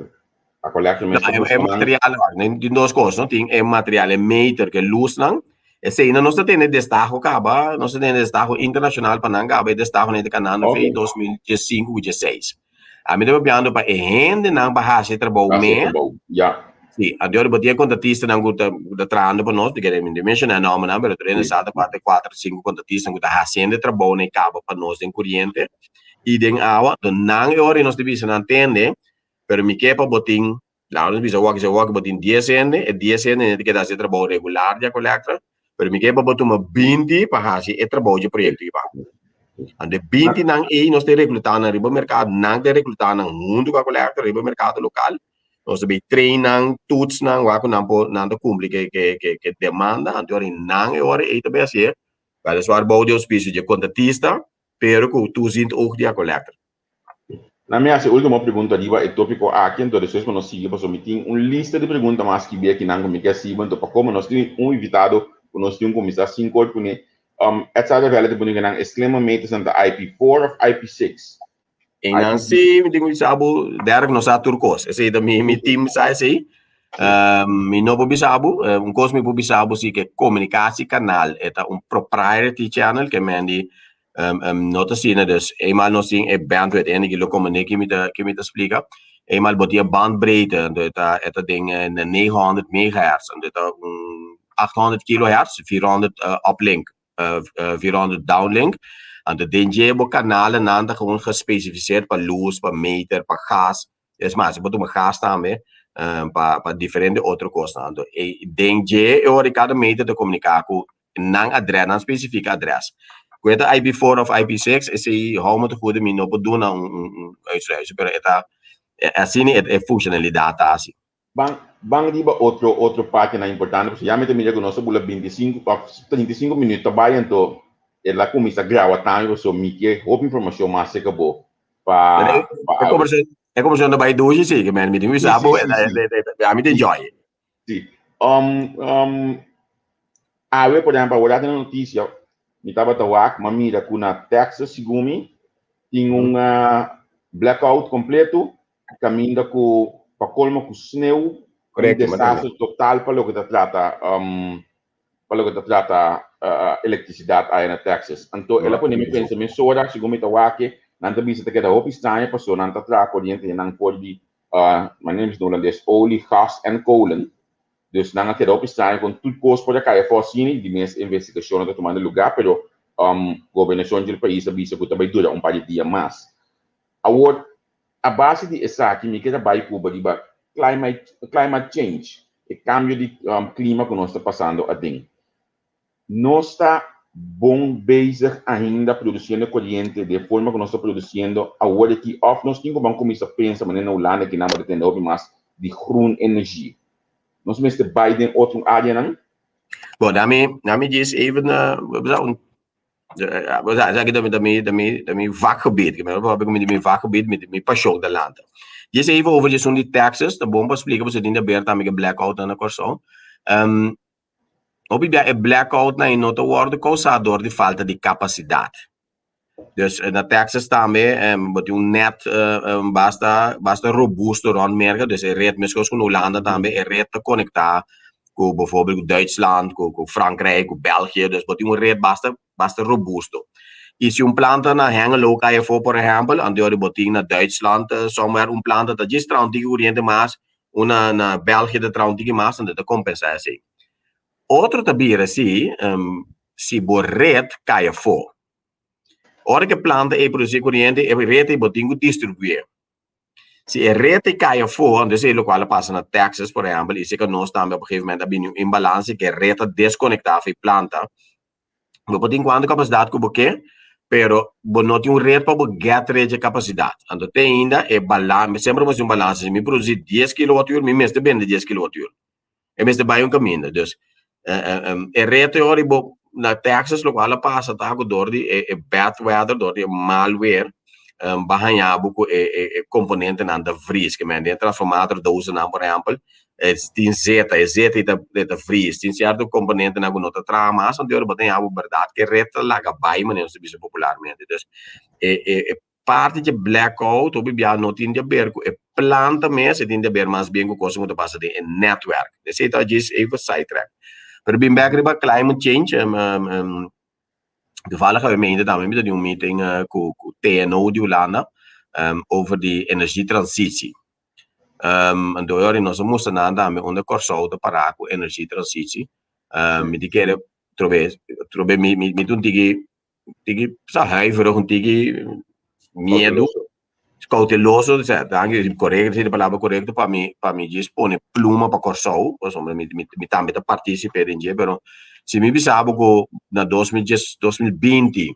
A kolekte mes ta buska nan. E material, tin dos kos, no? Tin e material, e meter, ku e lusnan. Eseinan nos ta tene destaho kaba, nos ta tene destaho internashonal pa nan kaba, e destahonan ta kanando fe 2015 ku dieseis. Ami ta papiando pa e hendenan pa hasi e trabou me. Ya. Sí, anto bo tin e kontratistanan ku ta ku ta trahando pa nos, mi kere mi menshoná e nòmbernan, pero tur hende sa ta kuater, kuater, sinku kontratistanan ku ta hasiendo e trabounan i kaba pa nos den kuriente i den awa. Anto nan e ora i nos ta bisa nan tende, pero mi ke pa bo tin Laga nos bisa awor si awor bo tin dies hende, e dies hende ta keda hasi e trabou regular di Aqualectra, pero mi ke pa bo tuma binti pa hasi e trabou dje proyekto aki bako. Anto e binti nan ei nos ta reklutá nan riba merkado, nan ta reklutá nan huntu ku Aqualectra riba merkado lokal, nos ta bay train nan, toets nan, wak ku nan por nan ta kumpli ku e demanda, anto ora nan e ora ei ta bay hasié, weliswaar bou di ouspisio dje kontratista, pero ku toeziend oog di Aqualectra. Na mi hasi ultimo pregunta riba e tópiko aki, anto despues pa nos sigui pasobra mi tin un lista di pregunta mas skibí akinan ku mi ke hasi bo, anto pa komo nos tin un invitado ku nos tin un kuminsá sin kort kuné. Et sa Revela ta pone ku nan e slimme meters nan ta IP4 òf IP6? E nan si, mi tin ku bisa bo, Derek no sa tur kos. Esei ta mi mi team sa esei. Mi no por bisa bo, un kos mi por bisa bo si ke komunikasi kanal e ta un propriety channel ke men di No ta asina, dus eenmaal nos tin e bandwidth, e hende lo comprende ki mi ta, ki mi ta splika. Eenmaal bo tin e bandbreedte, anto e ta, e ta den 900 megahertz, anto e ta un 800 kilohertz, 400 uplink, 400 downlink. Anto den dje bo kanalnan ta gewoon gespecificeerd pa luz, pa meter, pa gas. Es mas, bo tuma gas tambe pa, pa diferente otro kosnan. Anto e den dje e ora di kada meter ta komuniká ku nan adres, nan spesifika adres. Ku e ta IP4 of IP6, esei hou me te goede, mi no por duna un, un, un uitsluitsel, pero e ta, asina e, e funshonalidat ta asi. Ban, ban riba otro, otro partinan importante, pasobra ya mi ta mira ku nos a bula 25 òf 35 minüt ta bai, anto el a kuminsá grawa tambe, pasobra mi ke hopi informashon mas serka bo pa, pa E kombersashon, e kombersashon ta bai dushi, si, ke men mi tin ku bisa bo, ami ta enjoy. Si. Um, um, awe, por ehempel, awor na noticia, mi tabata wak, m'a mira ku na Texas, segun mi, tin un uh, blackout completo, kaminda ku pa colmo ku sneeuw, un desastre total pa loke ta trata, um, pa loke ta trata uh, elektrisidat aya na Texas. Anto, el a pone mi pensa mesora, segun mi ta wak, nan ta bisa ta keda hopi straño paso nan ta traha koriente nan for di Manera mi bisa na hulandes, olie, gas en kolen. Dus nan a keda hopi straño kon tur kos por a kai afó asina i di mes investigashonnan ta tumando lugá, pero gobernashon djel pais a bisa ku ta bai dura un par di dia mas. Awor, a base di esaki mi kier a bai ku bo riba climate, climate change, e kambio di klima ku nos ta pasando aden. Nos ta bon bezig ainda produciendo coriente di e forma cu nos ta produciendo awor aki of nos tin cu ban cuminsa pensa manera na Hulanda kinan bo ta tende hopi mas di groen energie? Nos mester bay den otro areanan? Bon, dami, dami djis even, un, esaki ta mi, ta mi, ta mi vakgebied, mi papia ku mi di mi vakgebied, mi, mi pashon ta lanta. Djis even over dje asuntu di Texas, ta bon pa splika pasobra tin di haber tambe ku e blackout nan na Kòrsou. Hopi bia e blackoutnan ei no ta wòrdu kousá dor di falta di kapasidat. Dus na Texas tambe bo tin un net basta basta robusto rònt Merka, dus e ret meskos ku na Hulanda tambe e ret ta konektá ku befòrbel ku Duitsland, ku ku Frankrijk, ku België, dus bo tin un ret basta basta robusto. I si un planta na Hengelo kai afó por ehèmpel, anto bo tin na Duitsland somewhere un planta ta djis traha un tiki koriente mas Una na België ta traha un tiki mas, anto ta kompensá esei. Otro ta bira si, si bo ret kai afó. Ora ku e planta ei produsí koriente, e ret ei bo tin ku distribuí. Si e ret ei kai afó, anto esei lokual a pasa na Texas, por ehèmpel, i seka nos tambe op un gegeven momento a bini un imbalansia ku e ret a deskonektá for e planta. Bo por tin kuantu kapasidat ku bo ke, pero bo no tin un ret pa bo get ret dje kapasidat. Anto te ainda e balan, semper bo hasi un balansa, si mi produsi dies kilowatùr, mi mester bende dies kilowatùr. E mester bai un kaminda. Dus, e ret e ora bo. na Texas lokual a pasa ta ku dor di e bad weather, dor di e mal weer, bo a haña bo ku e komponentenan ta vries. Ke men den transformator dozennan por ehèmpel tin zeta, e zeta ei ta vries. Tin sierto komponentenan ku no ta traha mas, anto bo ta haña bo bèrdat ku e ret ta laga bai manera nos ta bisa popularmente. Dus e parti dje blackout hopi bia no tin di haber ku e planta mes, e tin di haber mas bien ku kosnan ku ta pasa den e netwerk. Esei ta djis even sidetrack. Pero bin bek riba climate change, toevallig awe mainta tambe mi ta den un meeting ku TNO di Hulanda over di energietransitie. Anto e ora nos a mustra nan tambe unda Kòrsou ta pará ku energietransitie. Mi ta kere trobe trobe mi mi ta un tiki tiki sa huiverig, un tiki miedu, kouteloso, osea danki korekto si e palabra korekto pa mi pa mi djis pone pluma pa Kòrsou pasobra mi mi tambe ta partísipe den dje pero si mi bisa bo ku na 2010 2020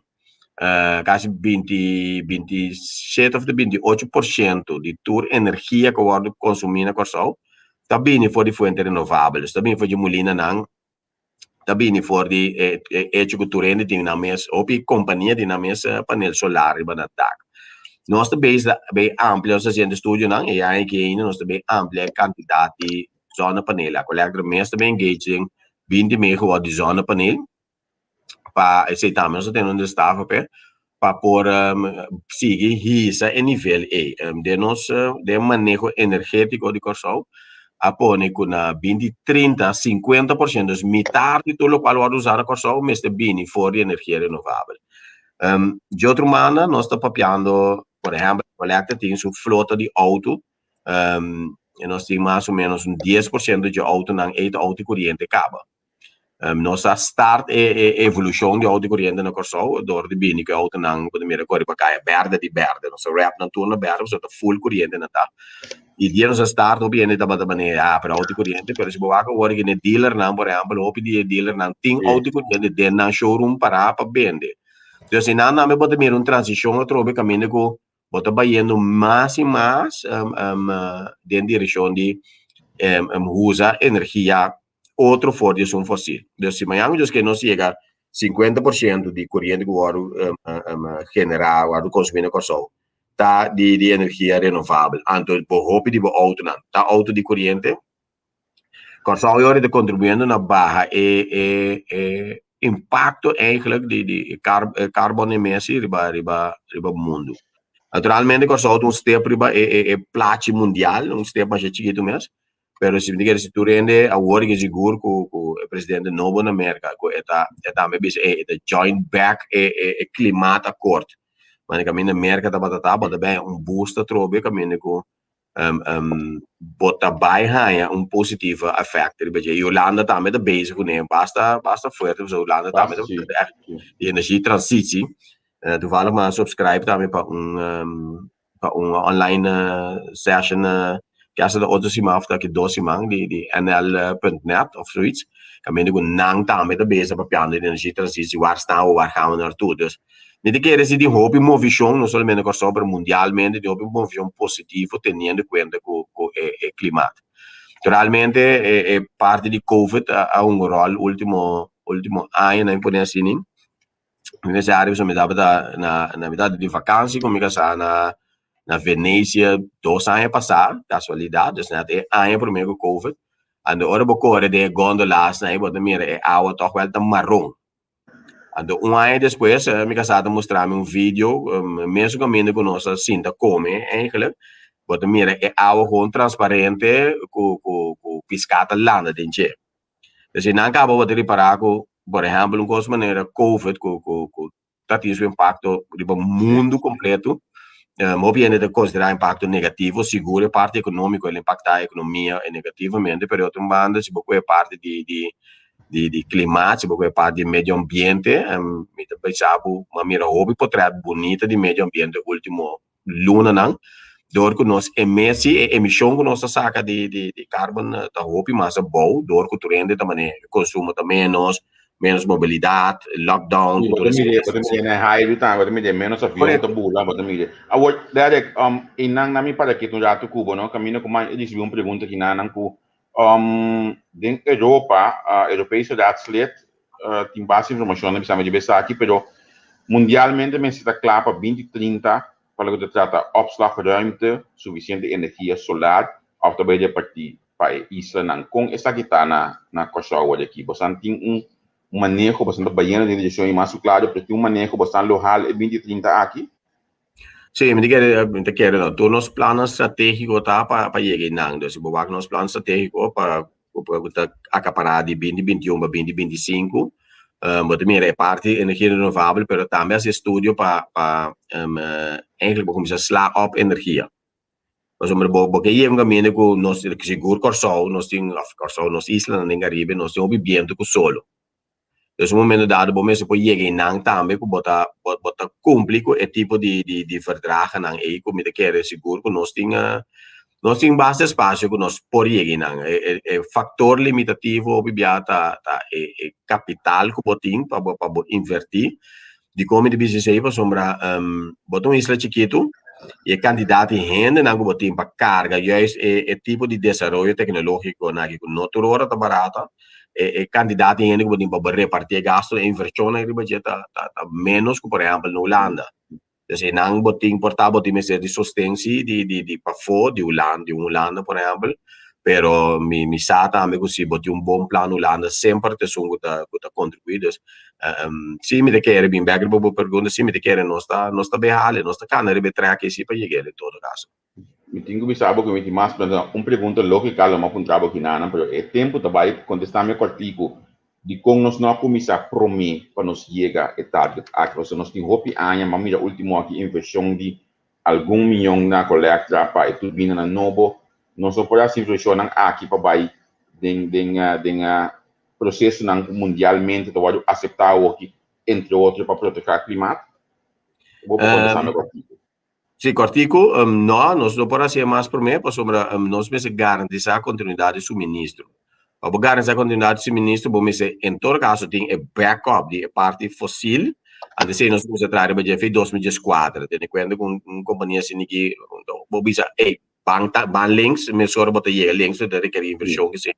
kasi binti 27 òf 28% di tur energia ku wòrdu konsumí na Kòrsou ta bini for di fuente renovabel, ta bini for di mulinanan ta bini for di e hecho ku tur hende tin nan mes, hopi kompania tin nan mes panel solar riba nan dak. Nos ta bezig bay amplia, nos ta hasiendo estudionan e aña aki ainda nos ta bay amplia e kantidat di zonnepanel. Aqualectra mes ta bay engage den 20 megawatt di zonnepanel pa esei tambe nos ta tene un destaho p'e pa por sigui hisa e nivel ei. Den nos den maneho energetiko di Kòrsou a pone ku na binti 30, 50%, dus mitar di tur lokual wòrdu usá na Kòrsou mester bini for di energia renovabel. Di otro banda nos ta papiando, por ehèmpel, Aqualectra tin su flota di outo, nos tin mas o ménos un 10% dje outonan ei ta outo kuriente kaba. Nos a start e e evolushon di outo koriente na Kòrsou dor di bini ku e outonan ku ta mira kore pa kaya bèrdè di bèrdè. Nos a wrap nan tur na bèrdè pasobra ta full koriente nan ta. I dia nos a start hopi hende tabata manera ah pero outo koriente pero si bo wak awor aki na e dealernan por ehèmpel hopi di e dealernan tin outo koriente den nan showroom pará pa bende. Entonces einan tambe bo ta mira un transishon atrobe kaminda ku bo ta bayendo mas i mas den direkshon di usa energia otro for di esun fosil. Dus si mañan nos ke nos yega 50% di koriente ku wòrdu generá, wòrdu konsumí na Kòrsou ta di di energia renovabel. Anto bo hopi di bo outonan ta outo di koriente. Kòrsou yori ta kontribuyendo na baha e e e impakto eigenlijk di di e carbon emisi riba riba riba mundu. Naturalmente Kòrsou ta un step riba e e e plachi mundial, un step masha chikitu mes, Pero si mi ta kere si tur hende awor ke sigur ku ku e presidente nobo na Merka ku e ta e tambe bisa e ta join back e e e klimaatakkoord. Mane kaminda Merka tabata ta bo ta bay un boost atrobe kaminda ku bo ta bay haña un positivo effect riba dje. Y Hulanda tambe ta bezig kuné basta basta fuerte pasobra Hulanda tambe ta echt di energie transitie. Toevallig mi a subscribe tambe pa un pa un online session ke hasta ta otro siman of ta ki dos siman di di nl.net of zoiets. Kaminda ku nan tambe ta bezig papiando di energie transitie, waar staan we, waar gaan we naartoe. Dus mi ta kere si tin hopi movishon, no solamente na Kòrsou pero mundialmente tin hopi movishon positivo teniendo kuenta ku ku e e klimaat. Naturalmente e e parti di covid a a hunga ròl ultimo ultimo añanan mi pone asina. Mi mester ari pasobra mi tabata na na mi tabata di vakansi ku mi kasá na na Venecia dos aña pasá kasualidat dus net e aña promé ku covid anto ora bo kore den e gondolasnan ei bo ta mira e awa tòg wèl ta maron anto un aña despues mi kasá ta mustra mi un video mesun kaminda ku nos a sinta kome eigentlik bo ta mira e awa gewoon transparente ku ku ku piská ta landa den dje. P'esei nan kaba bo ta ripará ku, por ehèmpel, un kos manera covid ku ku ku ta tin su impakto riba mundu kompleto, hopi hende ta konsiderá impakto negativo, sigur e parti ekonómiko el impaktá ekonomia negativamente, pero di otro banda si bo kohe parti di di di di klimaat, si bo kohe parti di medio ambiente, mi ta pensa ku bo a mira hopi potrèt bunita di medio ambiente último lunanan dor ku nos emesi e emishon ku nos ta saka di di di carbon ta hopi mas abou dor ku tur hende ta mane konsumo ta menos, menos mobilidat, lockdown ku tur esei. Bo ta mira na e highway tambe, bo ta mira menos avion ta bula, bo ta mira. Awor, Derek, einan nan mi para kita un ratu ku bo, no? Kaminda ku mi a risibi un pregunta aki nan ku den Europa, Europese Raadslid. tin basta informashon na bisa mi riba esaki, pero mundialmente mester ta kla pa 2030 pa loke ta trata opslagruimte, sufisiente energia solar òf ta bai repartí pa e islanan. Kon esaki ta na na Kòrsou awor aki? Bosan tin un maneho, bosan ta bayendo den direkshon i mas ku klaro, pero tin un maneho bosan lo hal e 2030 aki? Sí, mi ta kere, mi ta kere no. Tur nos plannan stratégiko ta pa pa yega einan. Dus si bo wak nos plan stratégiko pa ku ku ta akapará di 2021 pa 2025, bo ta mira e parti energia renovabel, pero tambe hasi estudio pa pa eigenlijk bo kuminsá sla op energia. Pasobra bo bo ke yega un kaminda ku nos sigur Kòrsou nos tin òf Kòrsou nos islanan den Karibe nos tin hopi bientu ku solo. Dus un momento dado bo mester por yega einan tambe ku bo ta bo bo ta kumpli ku e tipo di di di verdragennan ei ku mi ta kere sigur ku nos tin nos tin basta espasio ku nos por yega einan. E e e faktor limitativo hopi bia ta ta e e kapital ku bo tin pa bo pa bo invertí. Dikon mi ta bisa esei? Pasobra bo ta un isla chikitu i e kantidat di hendenan ku bo tin pa karga juist e e tipo di desaroyo teknologiko nan aki ku no tur ora ta barata, e e kantidat di hende ku bo tin pa bo reparti e gasto, e invershonnan riba dje ta ta ta ménos ku por ehèmpel na Hulanda. Dus einan bo tin por ta bo tin mester di sosten si di di di pafó di Hulanda di un Hulanda por ehèmpel, pero mi mi sa tambe ku si bo tin un bon plan Hulanda semper ta esun ku ta ku ta kontribuí. Dus si mi ta kere bin bèk riba bo pregunta si mi ta kere nos ta nos ta bay hali nos ta kana riba e trèk ei si pa yega el en todo kaso. Mi tin ku bisa bo ku mi tin mas pregunta. Un pregunta lógika lo mi a puntra bo kinanan pero e tempu ta bai kontestá mi kòrtiku. Dikon nos no a kuminsá promé pa nos yega e target aki? Pasobra nos tin hopi aña, m'a mira último aki invershon di algun miyon na Colectra pa e turbinanan nobo. Nos no por hasi invershonnan aki pa bai den den den prosesonan ku mundialmente ta wòrdu aseptá awoki, entre otro pa protehá klimat? Bo por kontestá mi kòrtiku. Sí, kòrtiku, nò, nos no por hasié mas promé pasobra nos mester garantisá kontinuidat di suministro. Pa bo garantisá kontinuidat di suministro bo mester en todo kaso tin e backup di e parti fosil, anto esei nos mester traha riba dje 2014, tene kuenta ku un kompania asina ki bo bisa ey ban ta ban links mesora bo ta yega links ta rekerí invershon kese.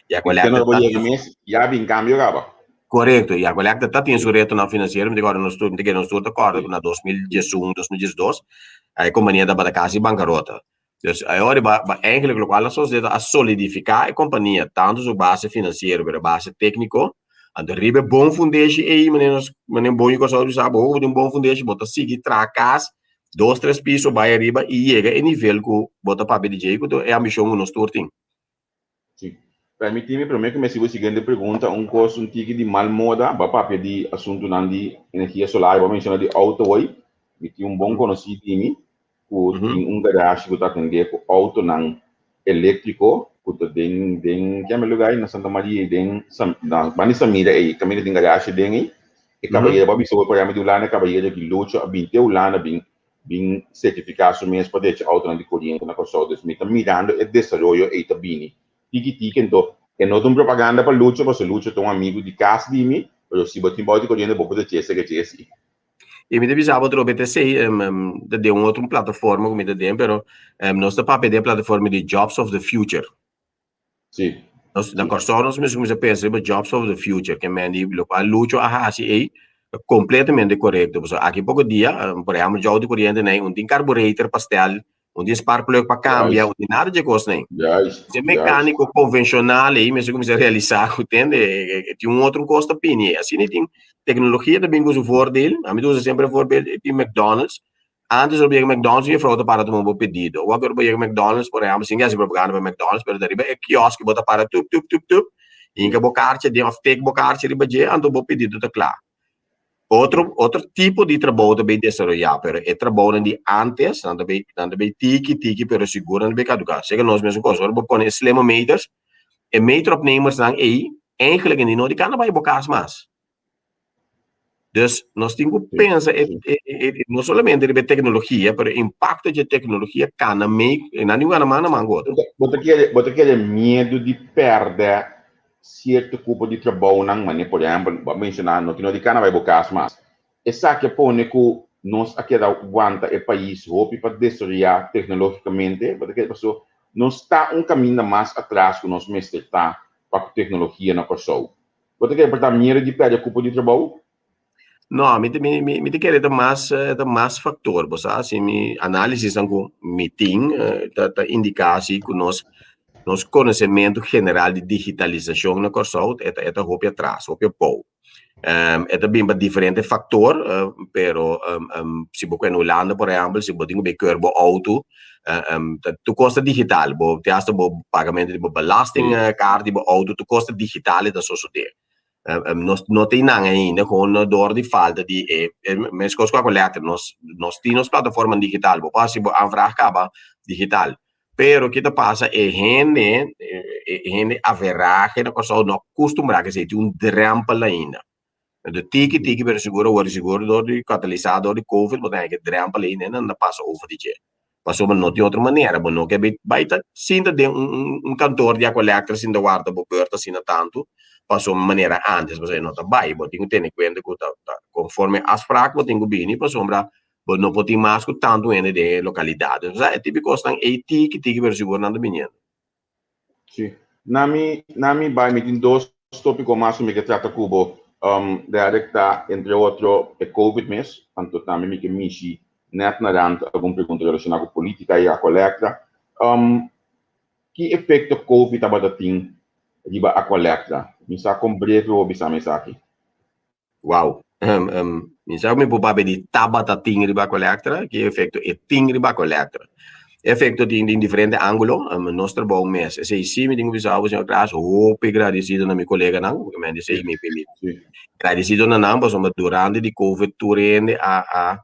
Ya ku Usted no bo yega mes ya bin kambio kaba. Korekto, ya ku Electra ta tin su retonan finansiero, mi ta kòrda nos tur, mi ta kere nos tur ta kòrda ku na 2011, 2012 e kompania tabata kasi bankarota. Dus e ora ba ba eigenlijk lokual a sosodé ta a solidifiká e kompania, tantu su base finansiero pero e base tékniko, anto riba e bon fundeshi ei manera nos manera bon yu Kòrsou ta bisa bo tin un bon fundeshi bo ta sigui traha kas dos tres piso bai ariba i yega e nivel ku bo ta papia di dje ku e ambishon ku nos tur tin. Sí. Permití mi promé ku mi hasi bo e siguiente pregunta, un kos un tiki di mal moda, bo a papia di asuntunan di energia solar, bo a menshoná di outo hoy, mi tin un bon konosí di mi ku tin un garashi ku ta atendé ku outonan eléktriko ku ta den den kiami lugá ei na Santa Maria ei den na banda di Samira ei kaminda tin garashi den ei, e kabayero bo a bisa bo por yama di Hulanda e kabayero di Lucho a bin te Hulanda bin bin sertifiká su mes pa drecha outonan di koriente na Kòrsou. Dus mi ta mirando e desaroyo ei ta bini tiki tiki. Anto e no ta un propaganda pa Lucho pasobra Lucho ta un amigu di kas di mi, pero si bo tin bou di koriente bo por drecha esaki drecha esi. I mi ta bisa bo atrobe ta esei, ta den un otro plataforma ku mi ta den, pero nos ta papia den e plataforma di Jobs of the Future. Sí. Nos, na Kòrsou nos mester kuminsá pensa riba jobs of the future, ke men di lokual Lucho a hasi ei ta kompletamente korekto. Pasobra aki poko dia, por ehèmpel djou di koriente nei, un tin karbureter pa stèl, un tin sparkplug pa kambia, un tin nada dje kos nei. E mekániko konvenshonal ei mester kuminsá realisá ku tende e tin un otro kos ta bini. Asina tin teknologia ta bin ku su voordeel. Ami ta usa semper e voorbeeld di McDonald's. Antes ora bo yega McDonald's un jefrouw ta para tuma bo pedido. Awor ora bo yega McDonald's, por ehempel, sin ke hasi propaganda pa McDonald's, pero ta riba e kiosk bo ta para tup tup tup tup, hinka bo karchi aden of tek bo karchi riba dje, anto bo pedido ta kla. Otro otro tipo di trabou ta bay desaroyá, pero e trabounan di antes nan ta bay nan ta bay tiki tiki pero sigur nan ta bay kaduká. Seka nos mesun kos, ora bo pone e slimmermeters, e meteropnemersnan ei eigenlijk no di kana bay bo kas mas. Dus nos tin ku pensa e, e, e, no solamente riba e teknologia, pero e impakto dje teknologia kana mei, e nan tin ku gana man na man ku otro. Bo ta kere, bo ta kere miedu di pèrdè sierto kupo di trabounan, manera por ehèmpel, bo a menshoná no tin no di kana bai bo kas mas. Esaki a pone ku nos a keda wanta e pais hopi pa desaroyá teknologikamente? Bo ta kere paso nos ta un kaminda mas atras ku nos mester ta pa ku teknologia na Kòrsou. Bo ta kere por ta miedo di pèrdè kupo di trabou? No, mi mi mi mi ta kere ta mas ta mas faktor, bo sa, si mi análisisnan ku mi tin ta ta indiká si ku nos nos konosementu general di digitalisashon na Kòrsou e ta e ta hopi atras, hopi abou. E ta bin pa diferente faktor, pero si bo kue na Hulanda por ehèmpel, si bo tin ku bai keur bo outo, ta tur kos ta digital, bo te hasta bo pagamentu di bo belasting kaart di bo outo, tur kos ta digital e ta sosodé. Nos no tin nan ainda gewoon door di falta di e meskos ku Aqualectra nos nos tin nos plataforma digital bo por hasi bo aanvraag kaba digital pero ke ta pasa e hende e hende averahe na Kòrsou no akustumbrá ku esei tin un drèmpel ainda enton tiki tiki pero sigur awor sigur door di katalisá door di covid bo ta haña ke drèmpel ei nan ta pasa over di dje. Pasobra no tin otro manera, bo no ke bai ta sinta den un kantor di Aqualectra sinta warda bo beurt asina tantu, pasobra manera antes pasobra e no ta bai, bo tin ku tene kuenta ku ta konforme afsprak bo tin ku bini pasobra bo no por tin mas ku tantu hende den e lokalidat. Osea e tipo di kosnan ei tiki tiki pero sigur nan ta biniendo. Sí. Na mi, na mi bai, mi tin dos tópiko mas ku mi ke trata ku bo. Um, Derek ta, entre otro, e Covid mes, anto tambe mi ke mishi nèt na rand algun pregunta relashoná ku polítika i Aqualectra. Um, ki efekto Covid tabata tin riba Aqualectra? Mi sa kon breve bo bisa mi esaki. Wow. Mi sa ku mi por papia di tabata tin riba Aqualectra, ki efekto e tin riba Aqualectra. Efekto tin den diferente ángulo, nos trabou mes. Esei sí mi tin ku bisa bo, señor Klaas, hopi gradisido na mi koleganan, porque mi a di esei mi mi gradisido na nan pasobra durante di Covid tur hende a a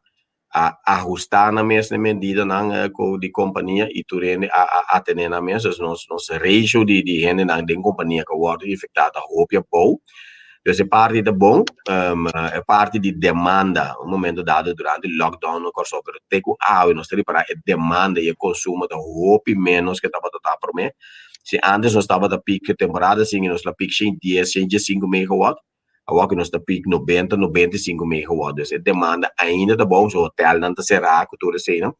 a ahustá nan mes na e medidanan ku di kompania i tur hende a a atené nan mes. Dus nos nos ratio di di hendenan den kompania ku a wòrdu infektá ta hopi abou. Dus e parti ta bon, e parti di demanda un momento dado durante lockdown na Kòrsou, pero te ku awe nos ta ripará e demanda i e konsumo ta hopi ménos ke tabata ta promé. Si ántes nos tabata pik temporada asin nos la pik shen dies, shen diesinku megawatt, Awor ku nos ta pik nobenta, 95 megawatt. Dus e demanda ainda ta bou, so hotelnan ta será ku tur eseinan.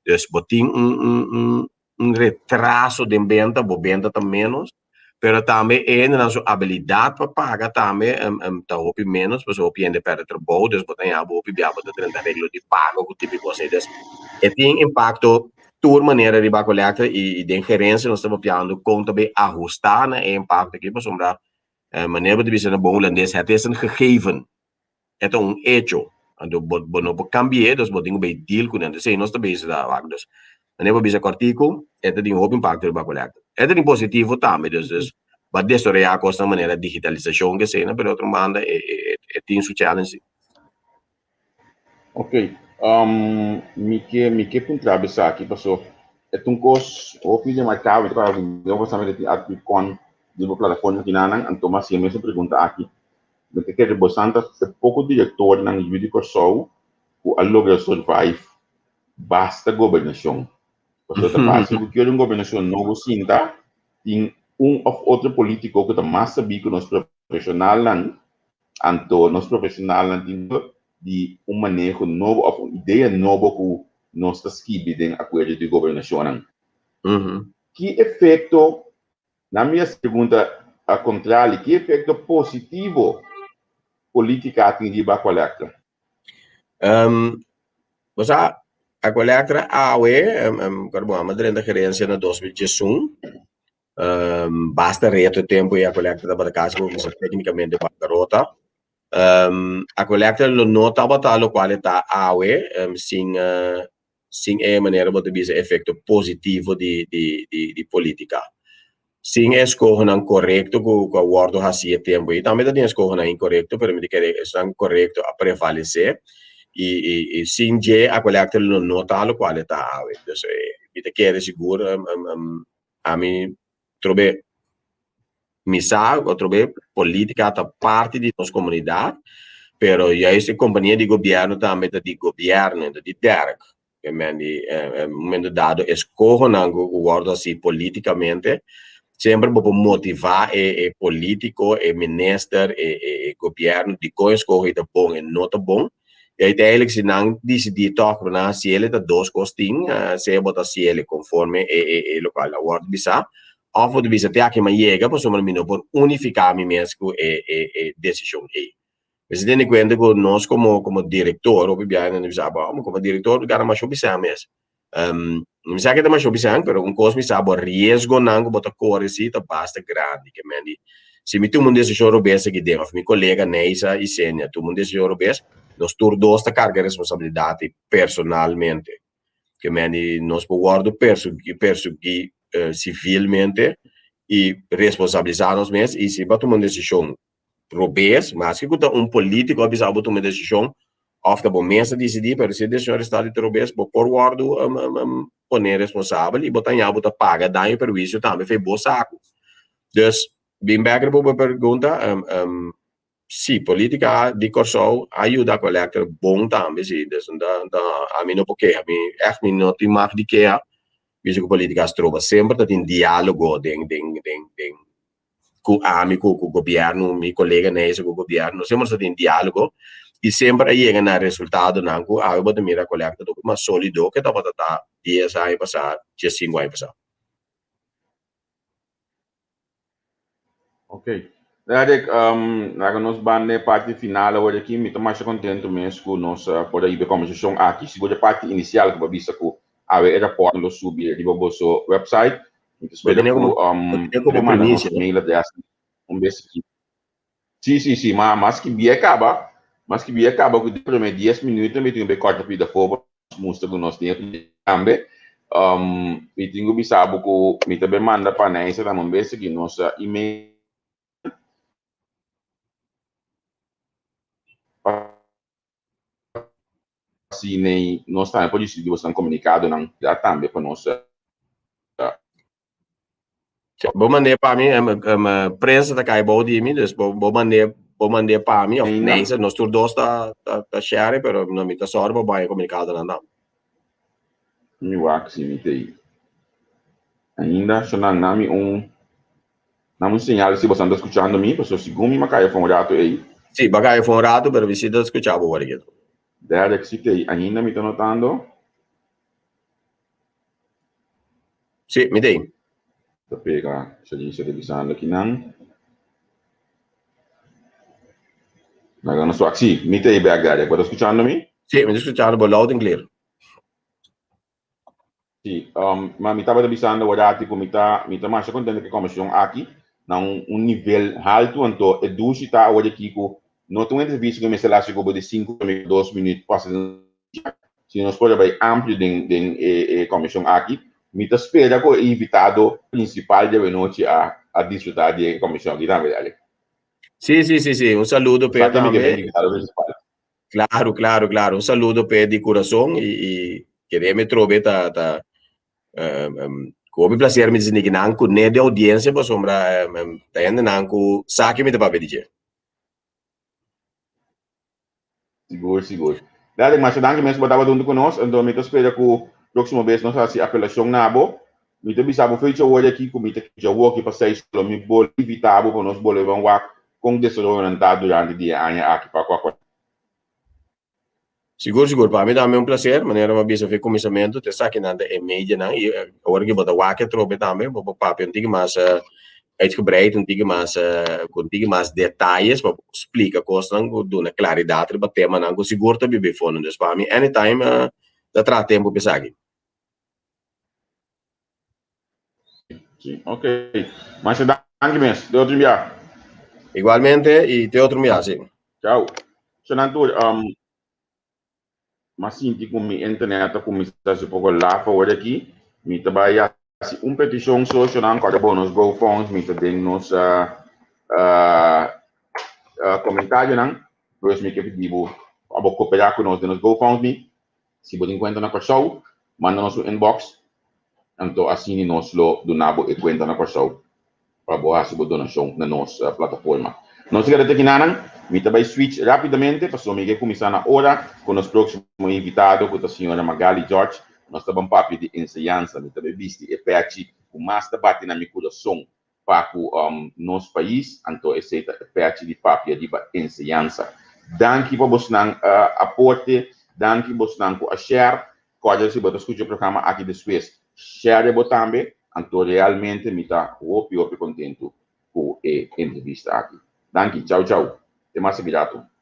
Dus bo tin un un un un retraso den benta, bo benta ta ménos, pero tambe e hendenan su abilidat pa paga tambe ta hopi ménos, pasobra hopi hende pèrdè trabou, dus bo ta haña bo hopi bia bo ta drenta areglo di pago ku tipo di kos ei. Dus e tin impakto tur manera riba Aqualectra i den gerensia nos ta papiando kon ta bay ahustá na e impakto aki pasobra Manera bo ta bisa na bon hulandes, het is een gegeven. E ta un hecho. Anto bo bo no por cambi'é, dus bo tin ku bay deal kuné. Anto esei nos ta bezig ta wak. Dus manera bo bisa kòrtiku, e ta tin hopi impakto riba kolekta. E ta tin positivo tambe, dus dus bo a desaroyá kosnan manera digitalisashon ke eseinan, pero di otro banda e e e tin su challenge si. Ok, um, mi ke mi ke puntra bo esaki paso e ta un kos hopi remarkabel, mi ta kòrda ku den pasado mi ta tin kon di bo plataforma kinanan, anto mi a hasi e mesun pregunta aki. Mi ta kere bosan ta e poko direktornan yu di Kòrsou ku a logra survive basta gobernashon. Pasobra ta parse ku kere un gobernashon nobo sinta, tin un òf otro polítiko ku ta mas sabí ku nos profeshonalnan. Anto nos profesionalnan tin di un maneho nobo of un idea nobo cu nos ta skibi den acuerdo di gobernacionnan. Ki efecto, na mi a pregunta a contrali, ki efecto positivo politica tin riba Aqualectra? Bo sa, Aqualectra awe, cuando bo a drenta gerencia na 2011, Basta reto e tempo y Aqualectra tabata casi como bisa tecnicamente bancarota. Aqualectra lo no tabata locual e ta awe sin sin e manera bo ta bisa efecto positivo di di di di politica. Sin e escohonan corecto cu cu a wordo haci e tempo ey. Tambe ta tin escohonan incorecto pero mi ta kere esnan corecto a prevalece y y y sin dje Aqualectra lo no ta locual e ta awe. Dus mi ta kere sigur Ami trobe mi sa otro be politica ta parti di nos comunidad, pero juist e compania di gobierno tambe ta di gobierno, ta di Derk. E men di un momento dado escohonan cu wordo haci politicamente, semper bo por motiva e e politico, e minister, e e gobierno dicon escoho ta bon e no ta bon. I uiteindelijk si nan disidí tòg ku nan hasiel e ta dos kos tin, sea bo ta hasiel konforme e e e lokual a wòrdu bisá, Òf bo ta bisa te aki mi a yega pasobra mi no por unifiká mi mes ku e e e desishon ei. Mester tene kuenta ku nos komo komo direktor hopi biaha nan ta bisa bo amo komo direktor bo gana masha hopi sèn mes. Mi sa ke ta masha hopi sèn pero un kos mi sa bo riesgonan ku bo ta kore si ta basta grandi ke men di si mi tuma un desishon robes aki den òf mi kolega Neisa i Senia tuma un desishon robes nos tur dos ta karga e responsabilidat personalmente. Ke men di nos por wòrdu persugui persugui sivilmente i responsabilisá nos mes i si bo a tuma un desishon robes, maske ku ta un polítiko a bisa bo tuma e desishon òf ta bo mes a disidí, pero si e desishon restá di ta robes bo por wòrdu poné responsabel i bo ta haña bo ta paga daño i perwisio tambe for bo saku. Dus, bin bèk riba bo pregunta, si, polítika di Kòrsou a yuda Aqualectra bon tambe si, dus ami no por keha, mi ègt mi no tin mag di keha bisa ku polítika a stroba, semper ta tin diálogo den den den den ku ami ku ku gobièrnu, mi kolega Neysa ku gobièrnu, nos semper ta tin diálogo i semper a yega na resultadonan ku awe bo ta mira Aqualectra ta hopi mas sólido ke tabata ta dies aña pasá, diesinku aña pasá. Ok. Derek, um, laga nos ban n'e parti final awor aki. Mi ta masha contento mes cu nos uh, por a hiba e conversacion aki. Sigur e parti inicial cu bo a bisa cu awe e rapport lo subi riba boso website. Mi ta Bo spera tene cu como, um, bo tene bo como manda nos primicia, no? mail address un bes aki. Sí, sí, sí, ma mas ki bia kaba, mas ki bia kaba ku di prome dies minuto mi tin ku kòrta pida afó pa mustra ku nos tin e tambe. Um, mi tin ku bisa bo ku mi ta bin manda pa Neisa tambe un bes aki nos email pa asina nos tambe por risibí boso komunikadonan ya tambe pa nos. Bo mand'é pa mi, prensa ta kai bou di mi, dus bo bo mand'é bo mand'é pa mi of Neisa, nos tur dos ta ta share, pero no mi ta sòru pa bo haña komunikadonan tambe. Mi wak si mi ta ei. Ainda shonan nami un nami un señal si boso ta skuchando mi, pasobra segun mi m'a kai afó un ratu ei. Sí, bo a kai afó un ratu, pero mi si ta skucha bo wor aki. Derek si ta ei, ainda mi ta notando. Sí, mi t'ei. Ta pega Shalisha ta bisando kinan. Laga nos wak. Sí, mi t'ei bek, Derek. Bo ta skuchando mi? Sí, mi ta skuchando bo loud and clear. Sí, um, ma mi tabata bisando awor ku mi ta mi ta masha kontento ku e kombersashon aki na un un nivel haltu anto e dushi ta awor aki ku no ta un entrevista ku mi mester hasi ku bo di sinku minuut dos minuut pasa den Si nos por a bai amplio den den e e comision aki, mi ta spera cu e invitado principal di awenochi a a disfruta di e comision aki tambe, Derek. Sí, sí, sí, sí. Un saludo p'e Sa ken mi ke ta e tambe. invitado principal. Claro, claro, claro. Un saludo p'e di curason y y kere mi trobe ta ta cu hopi placer mi ta sinti kinan cu ne di audiencia pasobra ta hendenan cu sa ke mi ta papia di dje. Sigur, sigur. Derek, masha danki mes bo tabata huntu ku nos. Anto mi ta spera ku próksimo bes nos hasi apelashon na bo. Mi ta bisa bo fecha wòrdu aki ku mi ta kija woki pa seis lo mi bol invitá bo pa nos bolbe ban wak kon desaroyonan ta durante di e aña aki pa kua kua. Sigur, sigur. Pa mi tambe un placer. Manera mi a bisa for e kuminsamentu, ta esakinan ta e medianan i ora ku bo ta wak atrobe tambe bo por papia un tiki mas uitgebreid, un tiki mas ku un tiki mas detayes pa bo splika kosnan ku duna klaridat riba temanan ku sigur ta biba e fondo. Dus pa mi anytime ta traha tempu pa esaki. Sí, ok. Masha danki mes. Te otro bia. Igualmente y te otro bia, sí. Chao. Shonan tur, um, ma sinti ku mi internet a kuminsá hasi poko laf awor aki. Mi ta bai hasi un petishon so, shonan, kòrda bo nos GoFundMe ta den nos uh, uh, uh, komentarionan. Pues mi ke pidi bo pa bo koperá ku nos den nos GoFundMe. Si bo tin kuenta na Kòrsou, manda nos un inbox, anto asina nos lo duna bo e kuenta na Kòrsou pa bo hasi bo donashon na nos plataforma. Nos ta keda te kinanan, mi ta bai switch rápidamente pasobra mi ke kuminsá na ora ku nos próksimo invitado ku ta señora Magaly George. Nos ta ban papia di enseñansa. Mi ta bai bisti e pèchi ku mas ta bati na mi kurason pa ku nos pais, anto esei ta e pechi di papia riba enseñansa. Danki pa bosnan aporte, danki bosnan ku a share. Kòrda si bo ta skucha e programa aki despues, share bo tambe. Anto realmente mi ta hopi hopi kontentu ku e entrevista aki. Danki, chau chau. Te mas rato.